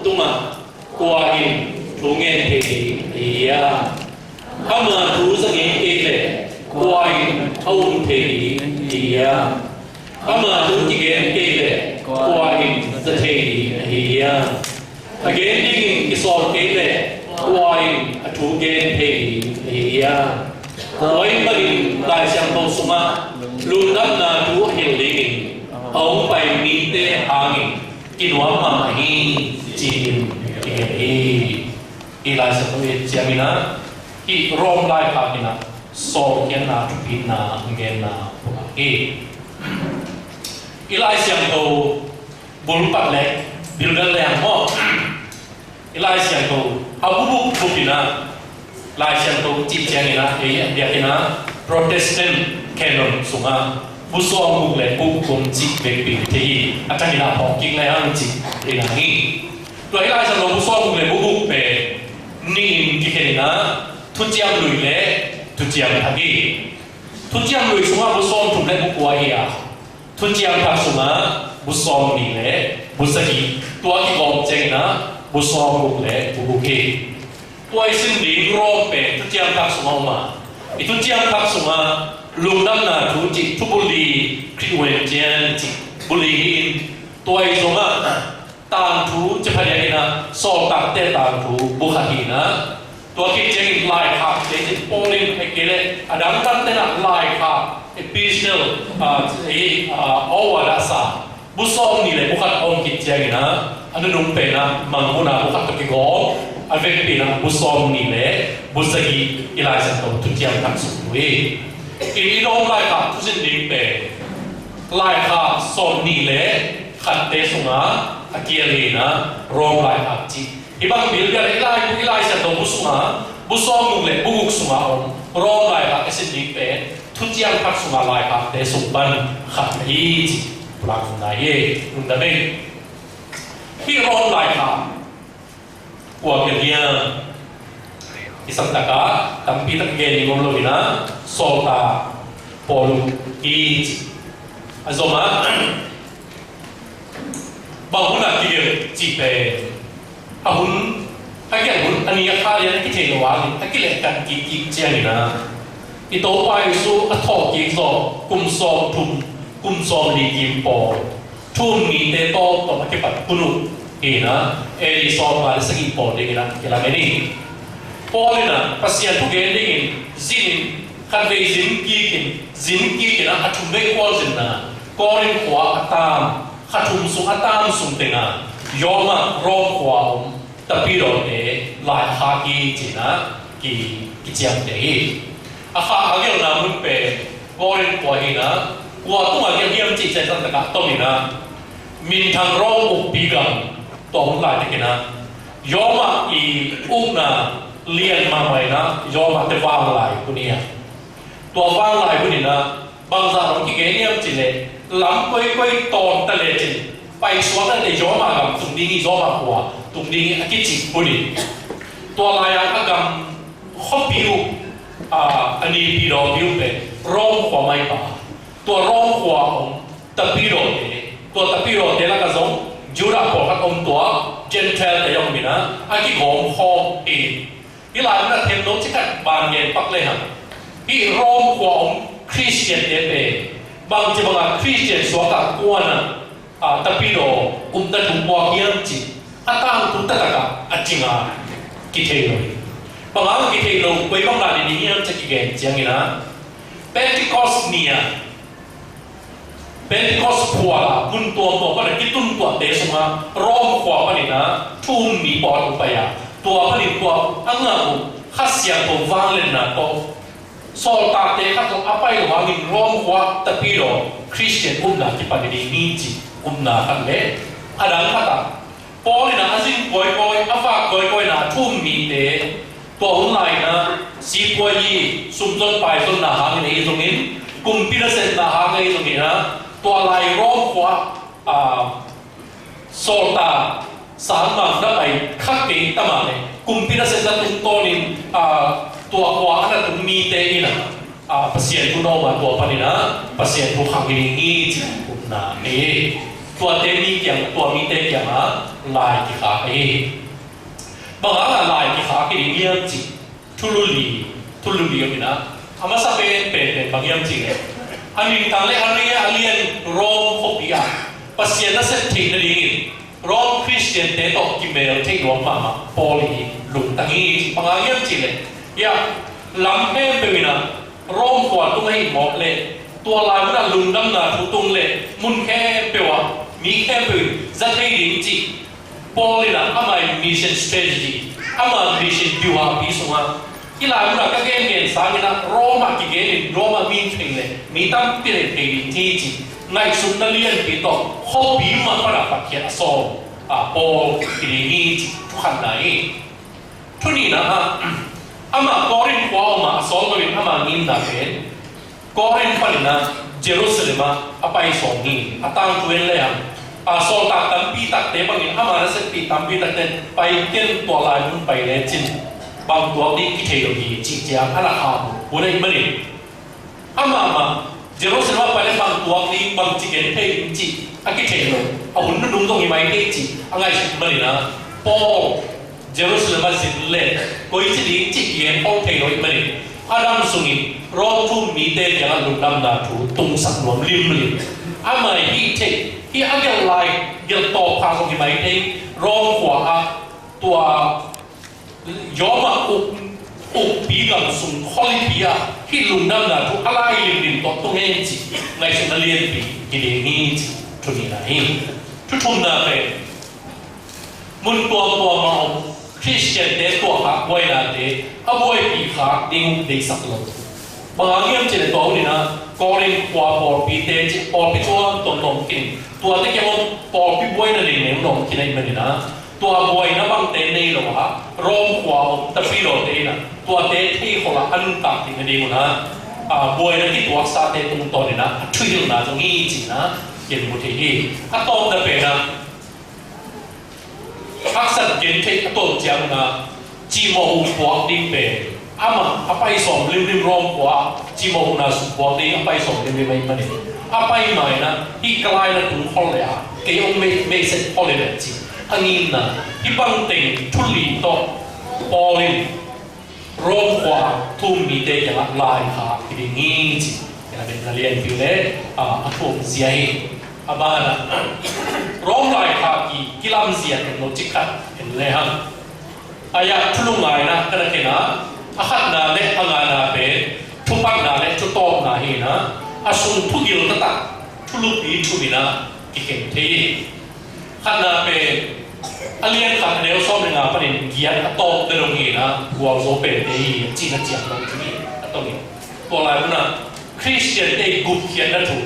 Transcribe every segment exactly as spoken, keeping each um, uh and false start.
tungah kua in thu ngen thei ding ahi hiam? Ama thu za ngei kei leh kua in a um thei ding ahi hiam? Ama thu kigen kei leh kua in za thei ding ahi hiam? A gen dingin kisawl kei leh kua in a thu gen thei ding ahi hiam? Tua ahih manin Lai Siangtho sungah lungdamna thu a hilh dingin a hong pai mite hangin kinuam mahmah hi, ci-in kigen hi. Hih Lai Siangtho i et ciangin ah hih Rom laikhak in ah sawlkhiatna thupitna hong genna pulak hi. Hih Lai Siangtho bulpat le bilbel le ang maw? Hih Lai Siangtho a bubuk bupin ah Lai Siangtho cih ciangin ah ei a biakinn ah Protestant canon sungah bu sawmguk le bu guk om cih vekpi thei hi. A tangin ah phawk kik le hang cih hi na hi. Tua hih Lai Siangtho bu sawmguk le bu guk pen nih in kikhen in ah Thuciam Lui le Thuciam Thak hi. Thuciam Lui sungah bu sawmthum le bu kua hi a, Thuciam Thak sungah bu sawmnih le bu sagih, tua kigawm ciangin ah bu sawmguk le bu guk hi. Tua i sim ding Rom pen Thuciam Thak sungah om a, i Thuciam Thak sungah lungdamna thu cih thu buli, Khrih uen cian cih buli hi in, tua i zongah tangthu ci phadiak in ah sawltakte tangthu bu khat hi in ah, tua khit ciangin laikhakte cih Paul in, ahih kei leh a dang dangte in ah laikhak, epistle, ah, hi, ah, aw a dahsa bu sawmnih le bu khat a om khit ciangin ah a nunung pen ah Mangmuhna bu khat tawh kigawm a vekpi in ah bu sawmnih le bu sagih i Lai Siangtho Thuciam Thak sung hi. I, i Rom laikhak thu zin ding pen laikhak sawmnih le khatte sungah a kial hi in ah Rom laikhak cih. Hih bang bilbel i Lai, i Lai Siangtho bu sungah bu sawmguk le bu guk sungah om Rom laikhak i sim ding pen Thuciam Thak sungah laikhakte sung pan khat hi cih pulak na hi. Lungdam ei. Hih Rom laikhak kua kial hiam? I sang takah tampi tak gen ding om lo in ah sawltak Paul hi cih. A zomah bang hun ah kigelh cih pen a hun, a gelh hun a ni a kha lian a kithei lo a, a kilehkan kikkik ciangin ah i Topa Jesu a thawhkik zawh kum sawmthum, kum sawmli kim pawl, thu-um nite tawmtawm a kipat hun uh hi in ah, A D sawmnga le sagih pawl dingin ah kilamen hi. Paul in ah Pasian thu gen dingin zin in, khatvei zin kikin, zin kikin ah a thumvei khualzinna Korin khua a taam, kha thum sung a taam sung tengah Roma, Rom khua om tapidawte laikhak hi ci-in ah ki, kiciamteh hi. A kha a gelhna mun pen Korin khua hi in ah, kua tungah gelh hiam cih ciang takah tom in ah, minthang Rom ukpi gam, tua hun laitakin ah Roma i ukna lian mahmah in ah Roma te vanglai hun hi a. Tua vanglai hun in ah bangzah hong kigen hiam cih leh, lam koikoi tawn ta lecin paisuak nate Roma gam tung ding hi, Roma khua tung ding hi a kicih hun hi. Tua lai-ah a gam khuapi uh, a, a nipi dawpi uh pen Rom khua mah hi pah. Tua Rom khua om tapidawte, tua tapidawte lakah zong Judah pawlkhat om, tua Gentile te zong om in ah a kigawm khawm hi. Hih lai mun ah themno cikhat ban gen pak lehang, hih Rom khua om Khristiante pen bangci bangah Khristian suakah kuanah, a, tapidaw umta thum puak hiam cih a tangthu taktakah a cinga kithei lo hi. Bang hang kithei lo, koi bang dan in hiam cih kigen ciangin ah, Pentecost ni-ah Pentecost phual a mun tuamtuam pan a kituntuamte sungah Rom khua panin ah thu-um mi pawlkhat hong pai a, tua panin tua a ngah uh Kha Siangtho vangliatna tawh sawltakte khat zong a pai lo hangin Rom khua tapidaw Khristian upna kipan ding hi cih upna khat le a dang khat ah Paul in ah a zin kawikawi, a vak kawikawi in ah thu-um mite, tua hun lai in ah sipuai hi, sumzon paizonna hangin ahi zongin, kumpi nasepna hangin ahi zongin ah, tua lai Rom khua, ah, sawltak sangmang na pai kha kei ta mah leh, kumpi nasepna tungtawnin, ah, tua khua a na tung mite in ah, a, Pasian thu na om a, tua panin ah Pasian thu khang hi ding hi cih upna nei hi. Tuate mi kiang, tua mite kiangah lai kikhak ahi hi. Bang hangah lai kikhak hi ding hiam cih thulu li, thulu li om in ah, a masa pen pen pen bang hiam cih leh, a minthang le a ria a lian Rom khuapi ah Pasian nasep theih nadingin Rom Khristiante tawh kimel theih nuam mahmah Paul i lungtang hi. Bang hang hiam cih leh, hiah lam khempeuh in ah Rom khua tung ahih mawk leh, tua lai munah lungdamna thu tung leh mun khempeuh ah mi khempeuh in za thei ding cih Paul in ah ama mission strategy, ama mission biuhapi sungah, hih lai munah ka gengen sangin ah Rom ah kigenin Rom ah mi thei leh mi tampi leh thei ding hi cih ngaihsutna lianpi tawh khuapi mah panah patkhiat a sawl, a, Paul hi ding hi cih thukhanna hi. Thunihna ah, amah Korin khua-ah a sawl loin ama ngimna pen Korin panin ah Jerusalem ah a pai sawm hi. A tangthu en lehang, a, sawltak tampi takte bangin ama naseppih tampi takte in pai ken, tua lai mun pai lecin bang tuak ding kithei lo hi cih ciang a na khak hun ahih manin, amah mah Jerusalem ah pai leh bang tuak ding, bang ci gen thei ding cih a kithei lo, a hun nunung zong hi mai thei cih a ngaihsut manin ah, Paul Jerusalem ah zin leh koici ding cih gen khol thei lo ahih manin, a dam sungin Rom thu-um mite kiangah lungdamna thu tungsak nuam limlim. Amah i hih theih, hih a gelh lai, gelh tawp kha zong hi mai thei Rom khua ah, tua Roma uk, ukpi gam sung khualipi ah hih lungdamna thu a lai limlim tawh tung hen cih ngaihsutna lianpi hi ding hi cih thunihna hi. Thuthumna pen, mun tuamtuam ah om Khristiante tuahkhak buainate a buaipih khak ding deihsak lo. Bang hang hiam cih leh tua hun in ah Korin khua pawlpite cih pawlpi tuamtuam tawh om khin, tuate kiang om pawlpi buaina neinei om khin ahih manin ah, tua buaina bangte nei lo a Rom khua om tapidawte in ah tuate theikhol a a nuntak theih nading un ah, a, buaina kituaksate tungtawn in ah a thuhilhna zong hi cih in ah gen mu thei hi. A tawpna pen ah, haksat gentheih a tawp ciangun ah cimawh huh puak ding pen, amah a pai sawm limlim Rom khua ah cimawh huhna sung puak ding a pai sawm limlim ahih manin, a pai ma in ah hih ka laina tung khol leh ah kei hong mei, meisek khol in ah ci a ngimna, hih bang teng thu li tawh Paul in Rom khua thu-um mite kiangah laikhak hi ding hi ci, a, na lianpi uh leh, a, a thuak zia hi. A banah Rom laikhak i kilamzia en lo cik khat en lehang, a, hiah thulu ngaina ka na khen a, a khatna le a ngana pen thupatna le thutawpna hi in ah, a sung thugil taktak thulupi thum in ah kikhen thei hi. Khatna pen a lian khat a neu sawm le nga panin giat a tawp bia dong hi in ah, gualzo pente hi a cihna ciang dong thu hi a tong hi. Tua lai munah Khristiante gupkhiatna thu,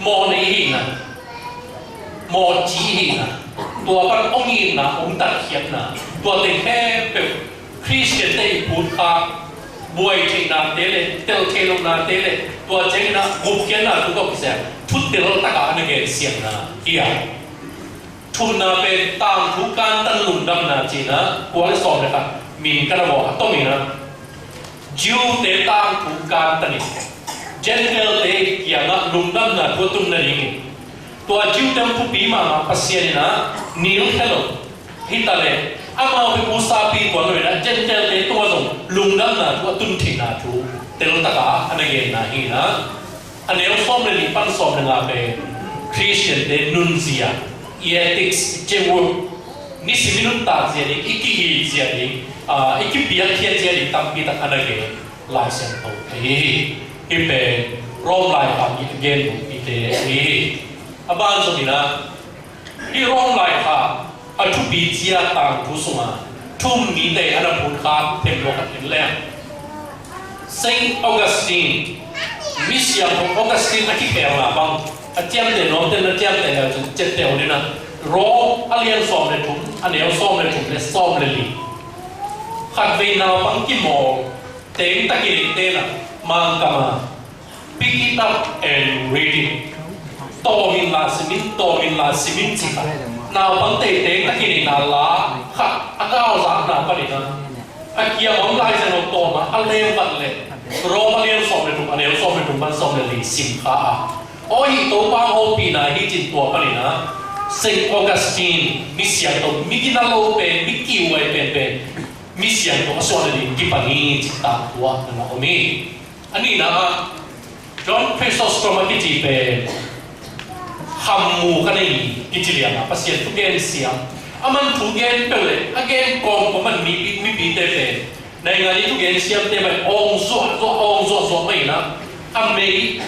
mawhnei hihna, mawhci hihna, tua pan hong itna hong tatkhiatna, tua teng khempeuh Khristiante i phutkhak buai theihnate le tel thei lohnate le tua ciangin ah gupkhiatna thu tawh kisai thu tel takah a na gensiamna hi a. Thumna pen tangthu kantan lungdamna ci in ah, kua le sawm le khat min ka na bawl a, a tawm in ah Jew-te tangthu kantan in Gentile-te kiangah lungdamna thu a tun nadingin, tua Jew-te hong thupi mahmah Pasian in ah nilkhia lo, hi ta leh amau pi pusapi tuan lo in ah Gentile-te tungah zong lungdamna thu a tun theihna thu tel takah a na genna hi in ah, a neu sawm le nih pan sawm le nga pen Khristiante nunzia, i ethics, i teamwork, nisim i nuntak zia ding, i kihih zia ding, a, i kipiakkhiat zia ding tampi tak a na gen Lai Siangtho ahi hi. Hih pen Rom laikhak i a gen uh hihte ahi hi. A ban zong in ah, hih Rom laikhak a thupi cia tangthu sungah thu-um mite a na phutkhak themlua khat en leng, Saint Augustine, misiangtho Augustine a kikhelna bang, a ciamteh nuamte na ciamteh leu cin ciamteh uh ni na, Rom a lian sawm le thum, a neu sawm le thum le sawm le li. Khatvei naupang kimawl teng takin in tena Mangkam a, "Pick it up and read it." Tawm inla sim in, tawm inla sim in ci kha. Naupang teitei takin in a la kha a gauzakna panin a, a kiang om Lai Siangtho tawm a a lem vat leh Rom a lian sawm le thum, a neu sawm le thum pan sawm le li sim kha a, Aw hi, Topa hong hopihna hi ci-in tua panin ah Saint Augustine, mi siangtho, mi gina lo pen, mi kiuai penpen, mi siangtho a suahna ding kipan hi ci-in tangthu ah na om hi. A nihna ah John Chrysostom a kici pen khammu ka nei kici liang a, Pasian thugen siam, a man thugen peuh le a gen kawmkawm man mipi, mipite pen naingan i thugen siamte mah awng zuahzuah, awng zuahzuah mah in ah, a mei,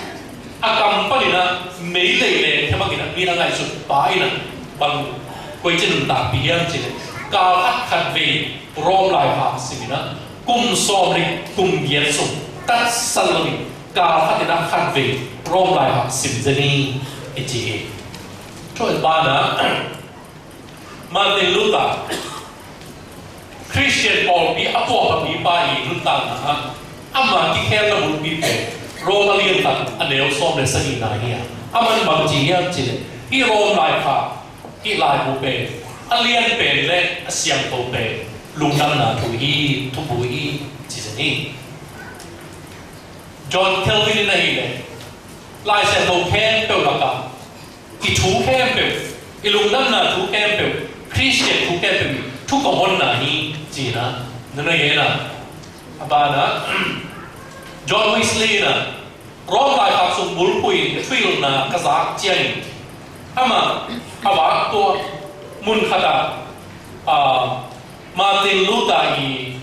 a kam panin ah mei lei leng thei bangin ah mi a ngaihsut pa in ah bang, koi ci nuntakpih hiam cih leh, kal khat khat vei Rom laikhak sim in ah kum sawm le kum giat sung tatsan loin kal khat in ah khat vei Rom laikhak sim zen hi, i ci hi. Tua banah Martin Luther, Khristian pawlpi a puahpha mipa i nuntakna ah ama kikhelna bulpi pen Rom a lian khat a neu sawm le sagihna hi a, aman bang ci hiam cih leh, hih Rom laikhak, hih laibu pen a lian pen le a siangtho pen lungdamna thu hi, thubu hi, ci zen hi. John Calvin in ahih leh, Lai Siangtho khempeuh lakah i thu khempeuh, i lungdamna thu khempeuh, Khristian thu khempeuh, thu kong honna hi, ci-in ah na na gen a. A banah John Wesley in ah Rom laikhak sung bulphuh in thuhilhna ka zak ciangin, amah a vak tua mun khatah, ah, Martin Luther i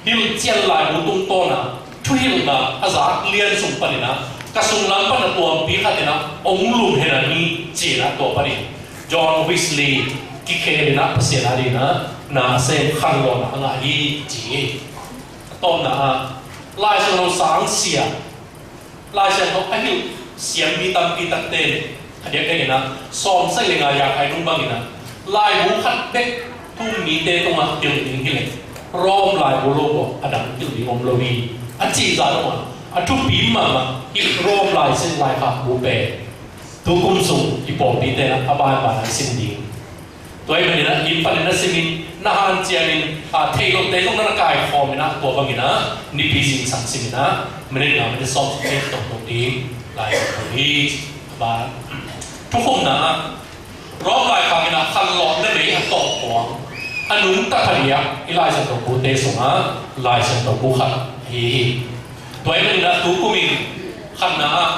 hilhcian laibu tungtawn a thuhilhna a zak lian sung panin ah ka sunglam pan a tuampi khat in ah hong lum hen a ni, ci-in ah tua panin John Wesley kikhel in ah Pasian adingin ah na a sem, khanlawhna a ngah hi, ci hi. A tawpna ah Lai Siangtho sangsia, Lai Siangtho a hilh siampi tampi takte in a diakdiakin ah sawmsagih le nga a khai nung bangin ah laibu khat bek thu-um mite tungah hilh ding hi leh, Rom laibu lo bawh a dang hilh ding om lo hi, a cih zah dong a, a thupi mahmah hih Rom Lai Siangtho laikhak bu pen tu kum sung i pawlpite in ah a banban a sim ding. Tua ahih manin ah inn panin na simin, na hanciamin, a, theih lote zong na na kaikhawmin ah, tua bangin ah nipi zingsang simin ah minit nga, minit sawm sawm tawh tawh ding Lai Siangtho hi. Ba, thukhupna ah Rom laikhak in ah khanlawhna mei a tawh kuang a nungta khat hi a, i Lai Siangtho bute sungah Lai Siangtho bu khat hi hi. Tua ahih manin ah tu kumin khatna ah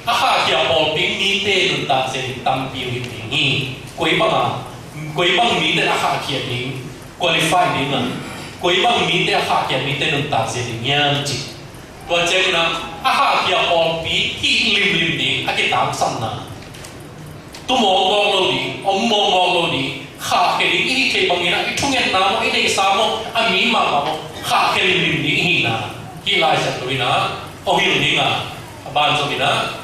a khahkhia pawlpi mite nuntak zia ding tampi uh hi ding hi. Koi bang a, koi bang mite a khahkhia ding, qualify ding a, koi bang mite a khahkhia mite nuntak zia ding hiam cih. Tua ciangin ah a khahkhia pawlpi hih limlim ding a kitangsamna. Tu mawkmawk lo ding, om mawkmawk lo ding, khahkhia ding i hih theih bangin ah i thungetna maw, i neihsa maw, a mi mahmah maw, khahkhia limlim ding i hihna hih Lai Siangtho in ah hong hilh ding a, a ban zongin ah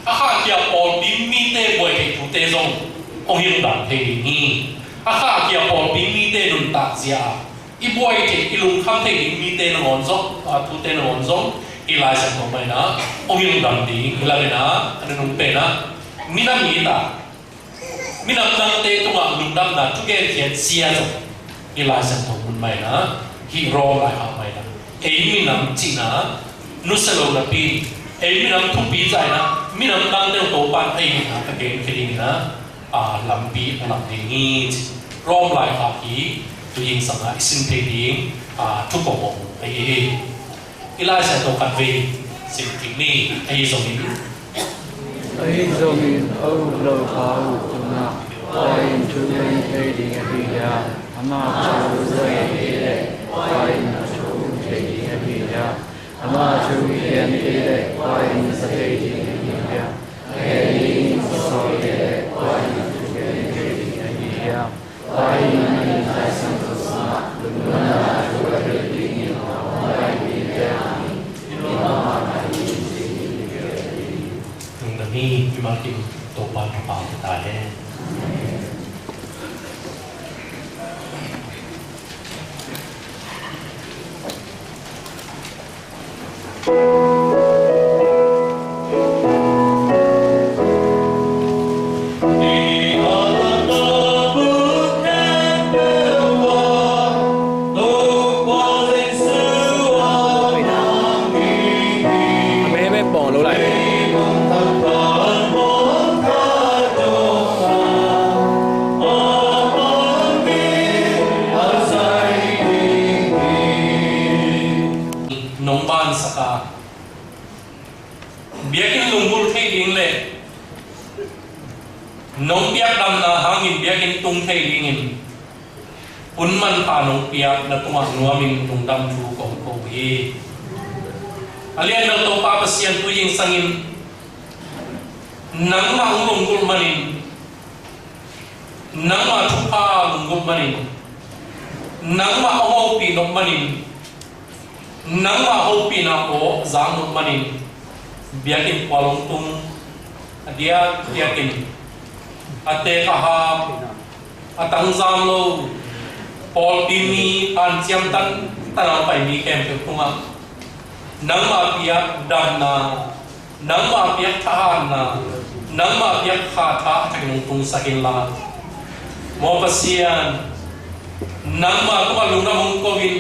a khahkhia pawlpi mite buai theih thute zong hong hilh dan thei ding hi. A khahkhia pawlpi mite nuntak zia a i buai theih, i lungkham theih ding mite nangawn zong, a, thute nangawn zong hih Lai Siangtho mah in ah hong hilh dan ding hi. Lam in ah a nunung pen ah minam it a, minam dangte tungah lungdamna thugen khiat zia zong hih Lai Siangtho mun mah in ah, hih Rom laikhak mah in ah ei minam cihna nusia lo napi, ei minam thupi zah in ah minam dangte uh Topa'n a it na ka gen khia dingin ah, a, lampi a lak ding hi, ci. Rom laikhak hi, tu zingsang a i sim thei ding, a, thu kong hong ahi hi. I Lai Siangtho khatvei sim kik ni, ahi zongin. Ahi zongin a uk lo pa uh tungah kua in thu gen thei ding ahi hiam? Amah thu zong ahi leh kua in a thu um thei ding ahi hiam? Amah thu gen ahi leh kua in za thei ding ahi hiam? A gen ding in a sawm ahi leh kua in a thu gen thei ding ahi hiam? Kua in a min Lai Siangtho sungah lungdamna thu a hilh dingin a hong pai mite hangin mi mahmah ahi hi, ci hi. Lungdam hi, mimal kim Topa'n thupha pia ta hen. thei dingin hun manpha nong piak na tungah nuamin lungdam thu kong ko hi. A lian bel Topa Pasian, tu zingsangin nangmah hong lunggulh manin, nangmah thupha lunggulh manin, nangmah hong hopih nop manin, nangmah hopihna aw zang nop manin, biakinn pual hong tung, a diakdiakin a teek a hap, a tangzang lo, pawlpi mi, hanciam tantan a pai mi khempeuh tungah nangmah piak damna, nangmah piak thahatna, nangmah piak kha tha a thakin hong tungsak inla, maw Pasian, nangmah tungah lungdam hong ko-in,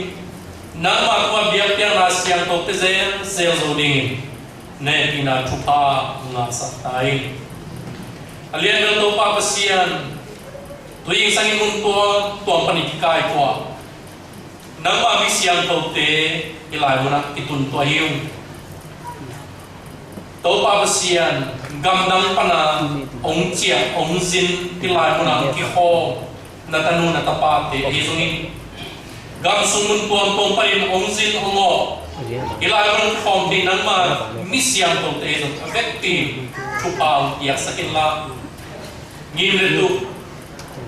nangmah tungah biakpiakna siangthote zelzel zo dingin na hehpihna thupha ngahsak ta in. A lian bel Topa Pasian, tu zingsangin mun tuamtuam panin kikai tuah nangmah mi siangthote hih lai munah kitun tuah hi ung. Topa Pasian, gamdang pana hong ciah hong zin hih lai munah hong kikhawm na tanu na tapate ahi zongin, gam sung mun tuamtuam panin hong zin hong awh hih lai munah hong kikhawm thei nangmah mi siangthote ahi zong a vekpi thupha hong piaksak inla, ngim le tuk,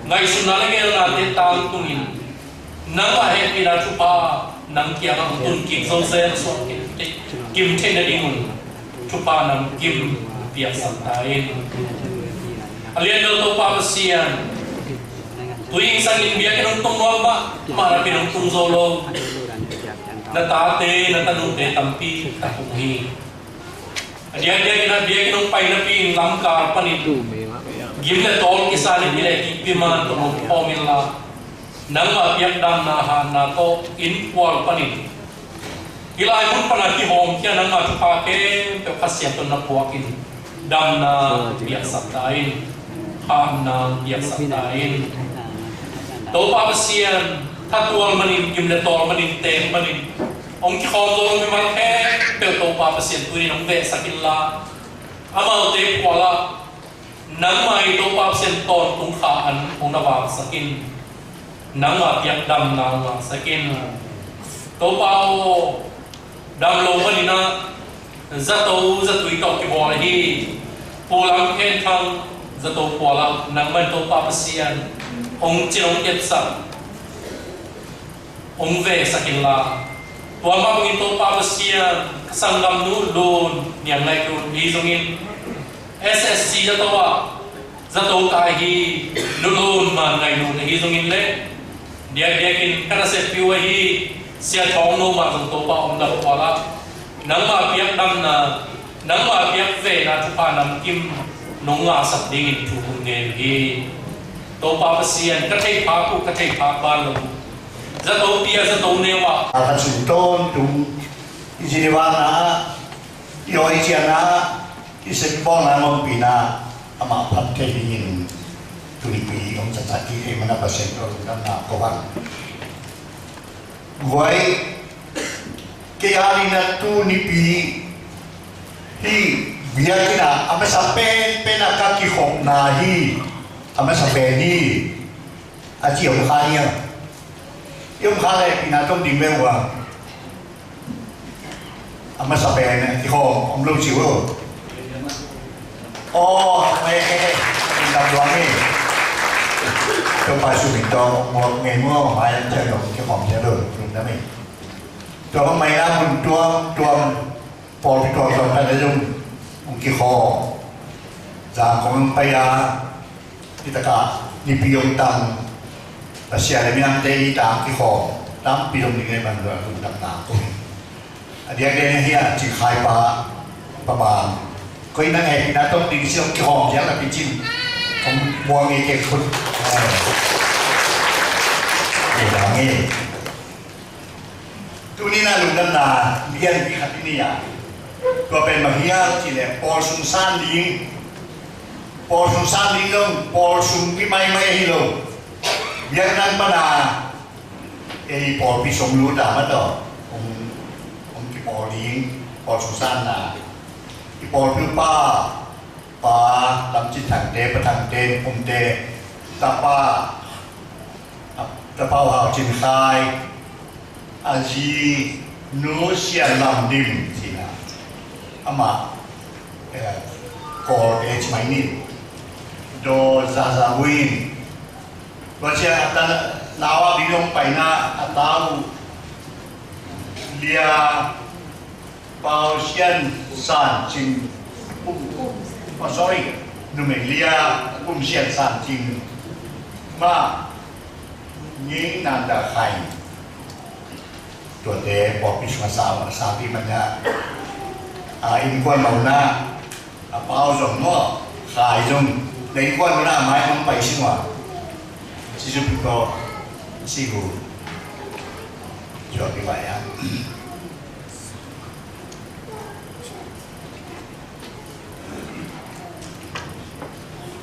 ngaihsutna le ngelnate tangtungin nangmah hehpihna thupha nang kiangah hong tun kik zo zel suak kim thei, kim theih nadingun thupha nang kim piaksak ta in. A lian bel Topa Pasian, tu zingsangin biakinn hong tung nuam mahmah napi hong tung zo lo na tate na tanute tampi tak hong hi. A diakdiakin a biakinn hong pai napi-in lamkal panin gim le tawl kisa le kileh kikpi man tawh hong kikhawm inla, nangmah piak damna hatna tawh inn pual panin hih lai mun pana kihawmkhia nangmah thupha khempeuh Kha Siangtho in na puakin damna piaksak ta in, hatna piaksak ta in. Topa Pasian, thatual manin, gim le tawl manin, teek manin hong kikhawm zo mimal khempeuh Topa Pasian tuni-in hong vehsak inla, amaute phualah nangmah i Topa Pasian tawntung kha an hong na vangsak in. Nangmah piak damna hong ngahsak in. Topa aw, dam lo manin ah zato zatui tawh kibawl ahi Pu Lam Khen Thang zato pualah nangmah in Topa Pasian hong cin hong kepsak, hong vehsak inla, tua mah bangin Topa Pasian, ka sanggamnu Lun Niang Ngaih Lun ahi zongin, S S C zato ah zato kai hi, Nu Lun Man Ngaih Lun ahi zongin le, diakdiakin ka nasep piu ahi Sia Thawng No mah zong Topa hong dam pualah nangmah piak damna, nangmah piak vehna thupha namkim nong ngahsak dingin thu kong ngen hi. Topa Pasian, ka theih phak uh, ka theih phak ban lo uh, zato pi-a zato neu ah a ka sung tawntung i Geneva-na ah, i awi ciahna ah, i sep bawlna ngompihna ah amah phat thei dingin tunipi hong zatsak hi. Ei mana Pasian tawh lungdamna ko hang. Guai, kei a dingin ah tunipi hih biakinn ah a masa penpen ah ka kikhopna hi. A masa pen hi. A ci om kha hi a, i om kha le pina tom ding ve ua. A masa pen i khawm om lo ci uh. Aw, hak mai, hak mai, hak mai. Min dam luang hi. Topa Jesu min tawh muak ngei muak mai an cian dong kikhawm cian dong lungdam hi. Tua bang mai na mun tuamtuam, pawlpi tuamtuam pen a zong hong kikhawm. Zang kong hong pai a, hi takah nipi hong tang, Pasian le midangte i tang kikhawm tampi dong ding ei man lungdam na kong hi. A diakdiak hi a, Cing Khai pa, pa Bang. Koi nang hehpihna tawh ding si hong kihawm diak na picin. Hong muang ngei kei khut. Hei. Hei bang ngei. Tuni na lungdamna lianpi khat i nei a. Tua pen bang hiam cih leh pawl sung san ding. Pawl sung san ding dong, pawl sung pi maimai hi lo. Biakna pan a ei pawlpi sung lut a mah tawh hong, hong kipawl ding, pawl sung sanna. I pawlpi pa, Pa Lam Cin Thangte, Pa Thangte, Pumte, tapa Pau Hau Cin Khai, a zi Nu Sian Lam Dim cih na, amah, eh, Kawl te ci mai ni. Daw Za Za Win. Tua ciang a ta nau a bik hong paina a ta uh Lia Pau Sian San Cing, oh, sorry, numei Lia Pum Sian San Cing, Ma Nging Nan Da Khai. Tuate pawlpi sungah sa, sa pi man a, a innkuan lo na, a pau zong maw, khai zong, na innkuan lo na, mai mang pai sing ua. Sisu pi ko, sihu. Jua pi bai a.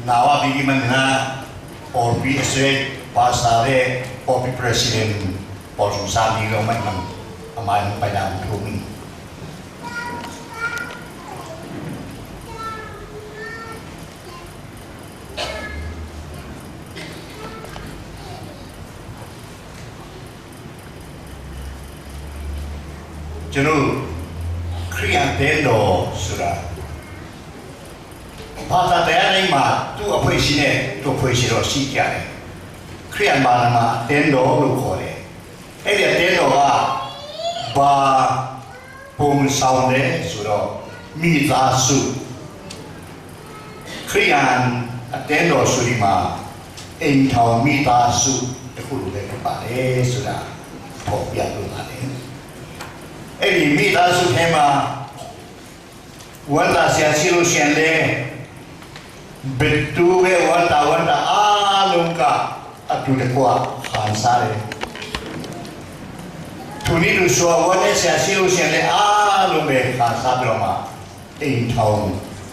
Nau a bik i man na, pawlpi a sek, pastor le pawlpi president, pawl sung sang ding lo mai man, a mai hong pai na hong thum in. Cun uh Khrih a tendo sura. Phatate a nei ma tu a phoisi ne, tu a phoisi lo si kia ne. Khrih a ma na ma tendo lo ko ne. Ei dia tendo a ba pung saung le su lo mi ta su. Khrih a tendo su di ma, ei thau mi ta su, e khu lu le pa le su da. Pho pia lu ma le. Ei mi ta su he ma, wan ta sia si lu sian le, bet tu ve wan ta wan ta a lung ka, a tu te kua, khan sa le. Tu ni tu sua wan e sia si lu sian le, a lung ve khan sa lo ma. Ei thau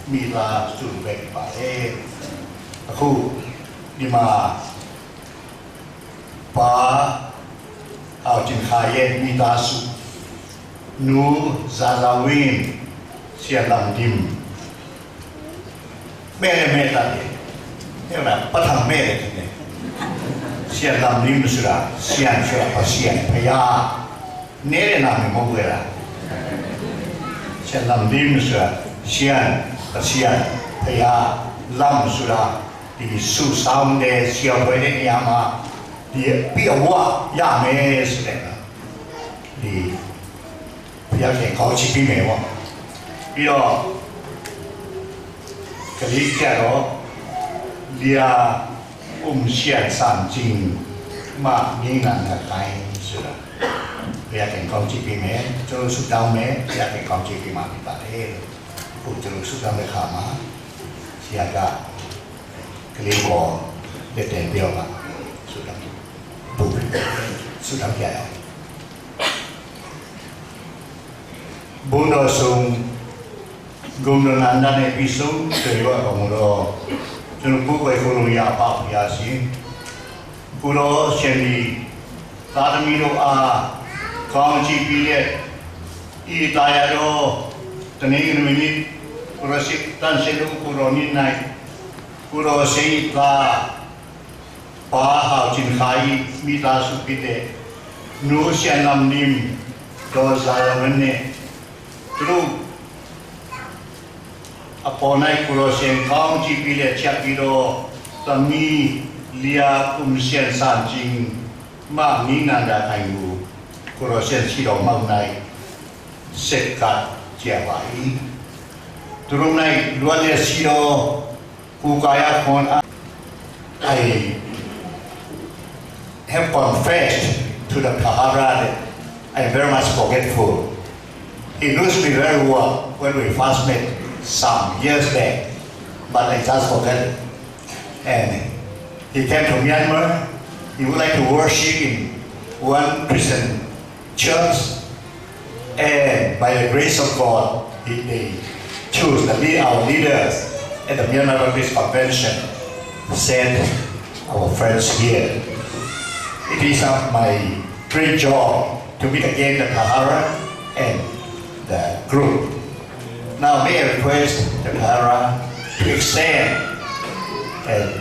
mi ta su ve pa le. A khu, di ma, Pa Hau Cin Khai e mi ta su. Nu Za Za Win, Sian Lam Dim. Mele meta e. Ela patang mele kine. Sian Lam Dim sura, Sian sura, Pasian, Paya. Nele na mi mo wela. Sian Lam Dim sura, Sian, Pasian, Paya, Lam sura. Di su saung de sia hoi de ni ama. Di pi a wa ya me su de na. Di pi a ke kau ci pi me wa. Pi lo. Ka li kia lo. Lia Um Sian San Cing Ma Nging Nan Da Khai su la. Pi a ke kau ci pi me. Cu su dau me. Pi a ke kau ci pi ma pi ta de. Ku cu su dau me kha ma. Sia ka. Kali ko, de te pio ma, sudam, bu, sudam kia ya. Bun do sung, gum do nan dan e pi sung, te yo a kong do. Tunu bu ko e kulu ya pa pia si. Kulo sian di, ta ta mi do a, kong ci pi le, i ta ya do, ta ni inu ni, kulo si tan se do kulo ni nai. Kuro sei ta, Pa Hau Cin Khai mi ta su pi te, Nu Sian Lam Lim, do za lam ne, tru, a po nai kuro sian kong ci pi le cia pi do, ta mi lia um sian san cing, ma mi nan da ai mu, kuro sian si do mau nai, sek kat cia bai. Tru nai, luan le si do, Ku Kaya Khon, I have confessed to the Phahara that I am very much forgetful. He knows me very well when we first met some years back, but I just forget. And he came to Myanmar. He would like to worship in one Christian church, and by the grace of God, he, they choose the lead, our leaders at the Myanmar Baptist Convention, send our friends here. It is, uh, my great joy to meet again the Phahara and the group. Now may I request the Phahara to extend a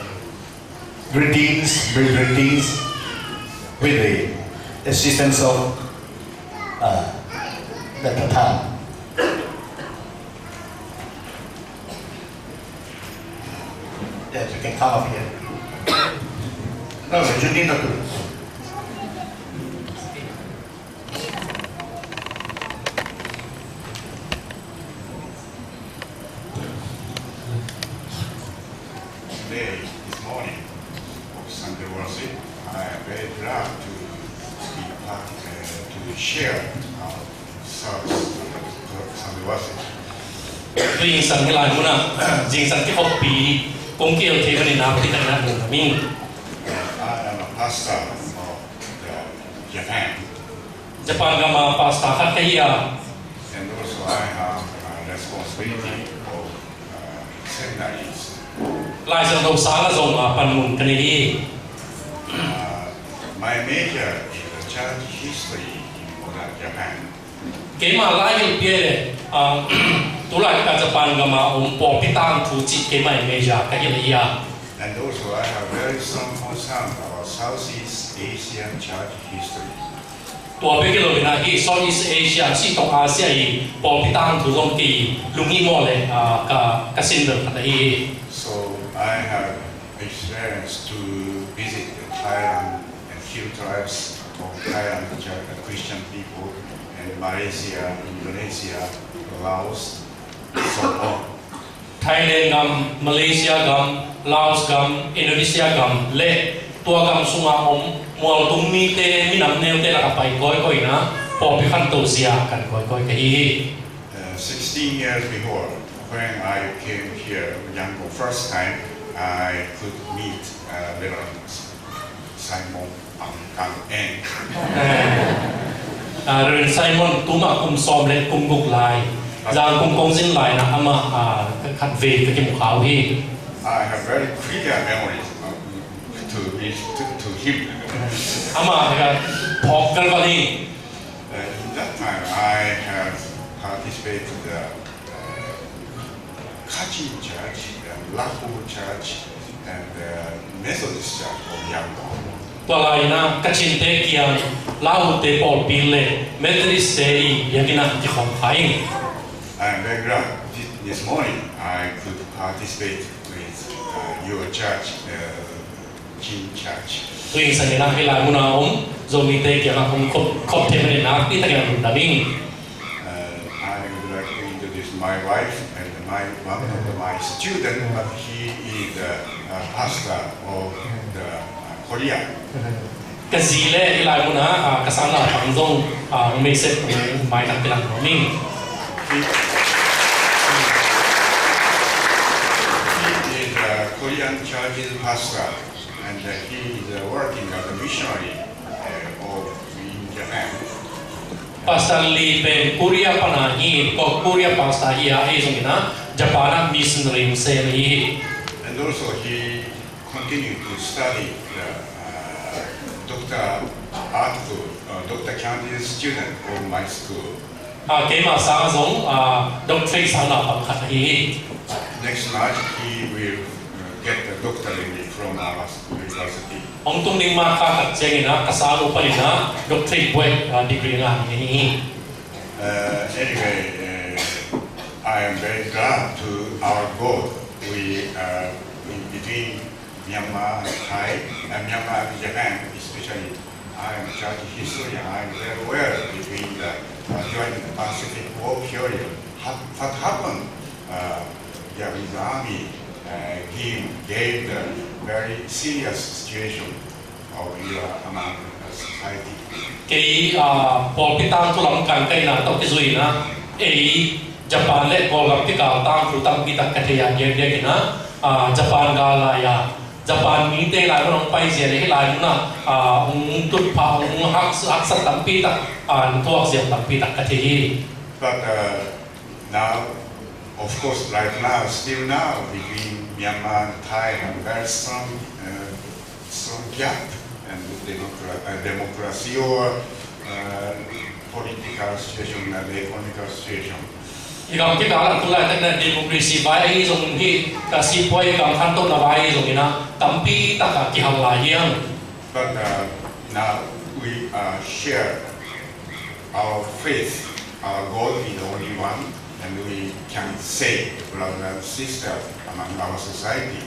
greetings, bring greetings. With the assistance of uh, the Pathan. Yes, you can come up here. No, no, you need not to. Today, this morning, of Sunday worship, I am very glad to be part, uh, to share our service, uh, Sunday worship. Tui zingsang hi lai munah, zingsang kikhoppi kong kihel thei manin nakpi takin lungdam ing. I am a pastor of the Japan. Japan gam ah pastor khat ka hi a. And also I have a responsibility of uh, seminaries. Lai Siangtho sang ah zong a panmun ka nei hi. Uh, my major is the church history in modern Japan. Keima lai hilh pia le, uh, tulai ka Japan gam ah om pawlpi tangthu cih keima major ka hi lai a. And also I have very strong concern about Southeast Asian church history. Tua bek hi lo in ah, hih Southeast Asia, sih tawh Asia i pawlpi tangthu zong kei lunghimawh le, ah, ka, ka sin bel khat ahi hi. So I have experience to visit the Thailand and few tribes of Thailand, which are the Christian people, and Malaysia, Indonesia, Laos, so on. Thailand gam, Malaysia gam, Laos gam, Indonesia gam le tua gam sungah om mualtung mite, minam neute lakah pai kawikawi in ah pawlpi khanto zia kan kawikawi ka hi hi. Uh, sixteen years before, when I came here, Yangon first time, I could meet uh, Reverend Simon Ang Kang Eng. Eh, ah, Reverend Simon, tuma kum sawm le kum guk lai, Zangkong kong zin lai-in ah amah, ah, khatvei ka kimu kha uh hi. I have very clear memories uh, to, to, to him. Amah ka phawk galvan hi. Uh, in that time, I have participated uh, Kachin Church, and Lahu Church, and uh, Methodist Church of Yangon. Tua lai-in ah Kachinte kiang, Lahute pawlpi le Methodistte i biakinn ah kikhawm kha ing. I am very glad thi- this morning I could participate with uh, your church, uh, Chin Church. Tui zingsang in ah hih lai mun a om Zomite kiangah hong khop, khop thei manin nakpi takin lungdam ing. Uh, I would like to introduce my wife and my one of my student, but he is the uh, pastor of the uh, Korea. Ka zi le hih lai mun a, ah, ka sangnaupang zong, ah, hong meisep, hong maitak pilang nuam ing. He, he is a Korean church pastor, and uh, he is uh, working as a missionary uh, of, in Japan. Pastor Lee pen Korea pana hi, ko Korea pastor hi a, ahi zongin ah Japan ah missionary hong sem ahi hi. And also he continued to study the uh, doctor article, uh, Doctor Candidate student of my school. Ah, keima sang zong, ah, doctorate sang naupang khat ahi hi. Next March he will uh, get a doctorate from our university. Hong tung ding March kha khat ciangin ah ka sang uh panin ah doctorate buai, ah, degree nga ding ahi hi. Uh, anyway, uh, I am very glad to our God. We uh, in between Myanmar and Thai, and Myanmar and Japan especially. I am church history. I am very well between the uh, during the Pacific War period. Hap- what happened? Uh, Japanese army uh, gave, gave the very serious situation of your among the society. Kei, ah, pawlpi tangthu lam kan kaihna tawh kizui-in ah, ei Japan le Kawlgam kikal tangthu tampi tak ka thei a, diakdiakin ah, ah, Japan gal lai-a Japan mite lai mun hong paizia le hih lai mun ah, ah, hong tutphah, hong hak- haksat tampi tak, ah, hong thuakzia tampi tak ka thei hi. But uh, now, of course, right now, still now, between Myanmar and Thai, have very strong, uh, strong gap and democra- uh, democracy or uh, political situation and economical situation. I gam kikal ah tu laitak in ah democracy vai ahi zong hi, ka sipuai gam khantohna vai ahi zongin ah tampi tak ah kihal lai hi hang. But uh, Now we uh, share our faith, our God is the only one, and we can say, brother and sister, among our society.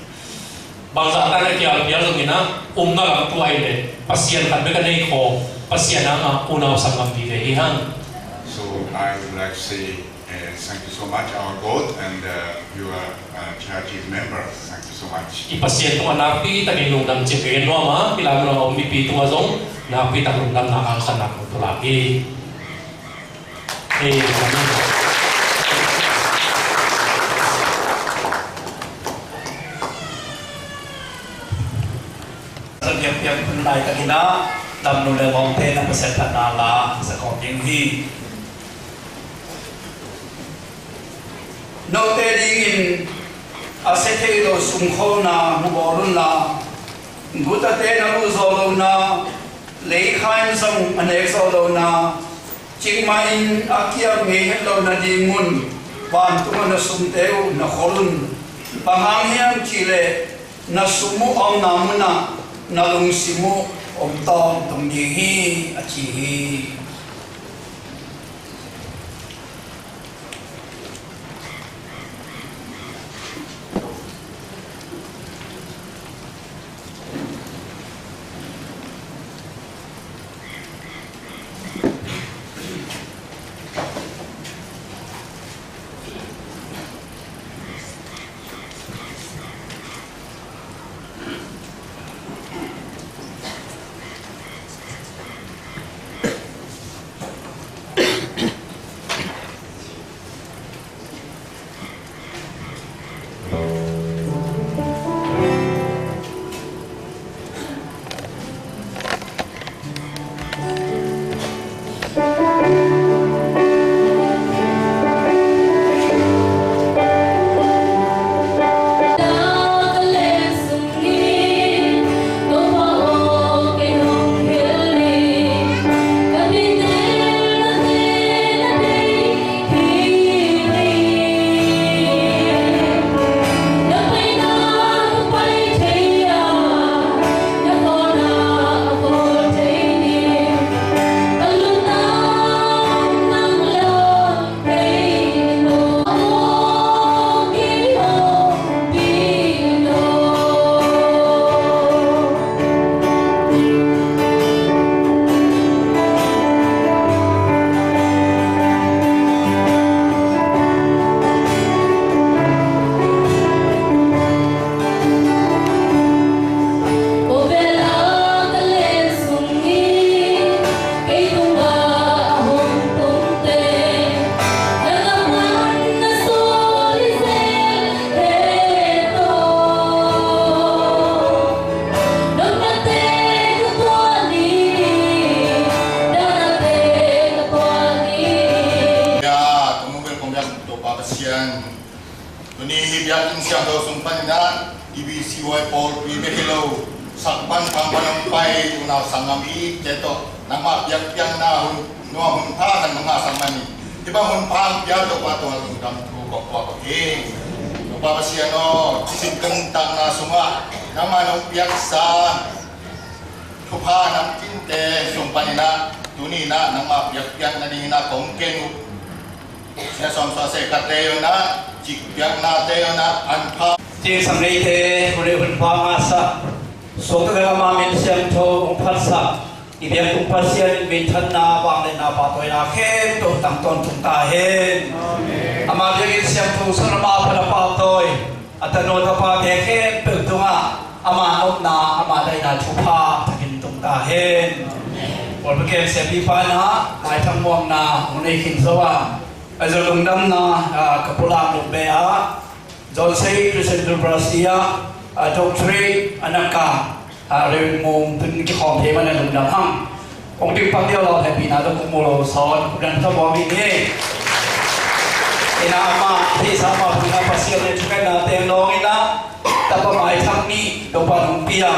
Bangzah tan a kial pial zongin ah, umna lam tuai le Pasian khat bek a nei khaw, Pasian hanga unau sanggam vive hi hang. So I would like to say uh, thank you so much, our God, and uh, your uh, church members. Thank you so much. I Pasian tungah nakpi takin lungdam ci-in ka gen nuam a, i lam a om mipi tungah zong nakpi tak lungdamna, alkhanna kong pulak hi. Amen. Sa biakpiak hun laitakin ah, lamnu le lawmte na Pasian phatna la sa kawm ding hi. Note dingin a sia thei lo sumkhawlna mu bawl unla, gutate na luh zawh lohna, leikhain zong a nek zawh lohna, cikmah in a kiam ngei het lohna ding un vantungah na sumte uh na khol un. Bang hang hiam cihleh na sum uh a omna munah na lungsim uh om tawntung ding hi, a ci hi. Ya, kong bel kong biak Topa Pasian. Tuni hi biakinn siangtho sung panin ah, E B C Y pawlpi bek hi lo, sak pan pang pan hong pai unau sanggam i te tawh nangmah biakpiakna hun, nuam hun pha kan nangmah sang manin, hih bang hun pha hong pia Topa tua lungdam thu kong puak uh hi. Topa Pasian aw, i sin kong takna sungah nangmah nong piaksa thupha namkinte sung panin ah, tuni in ah nangmah biakpiak nadingin ah kong ken uh. Sia sawm sua se kate uh na, cik piaknate uh na, an pha. Cingsang neite, hun le hun pha ngahsak, suakta khat ama min siangtho hong phatsak i biaktung Pasian in minthanna, vangliatna, pahtawina khempeuh tang tawntung ta hen. Amen. Ama biakinn siangtho sung ama phat a pahtawi a tanu a tapate khempeuh tungah ama nopna, ama daihna thupha thakin tung ta hen. Pawlpi kem siapipa in ah maithang muakna hong nei khin zo a, a zo lungdamna, ah, ka pulak lungbe ah John Say Christian University ah, ah, doctorate a na kah, ah, Reverend Mung tun kikhawm thei man a lungdam hang. Kong ding pang deuh lo, hehpihna tawh kong mu lo sawn, kong dan tawh bawl mi ni. Ina ama, theihsa ama, puna Pasian le thungetna teng lawng ina, tapa maithang nih Topa nong pia.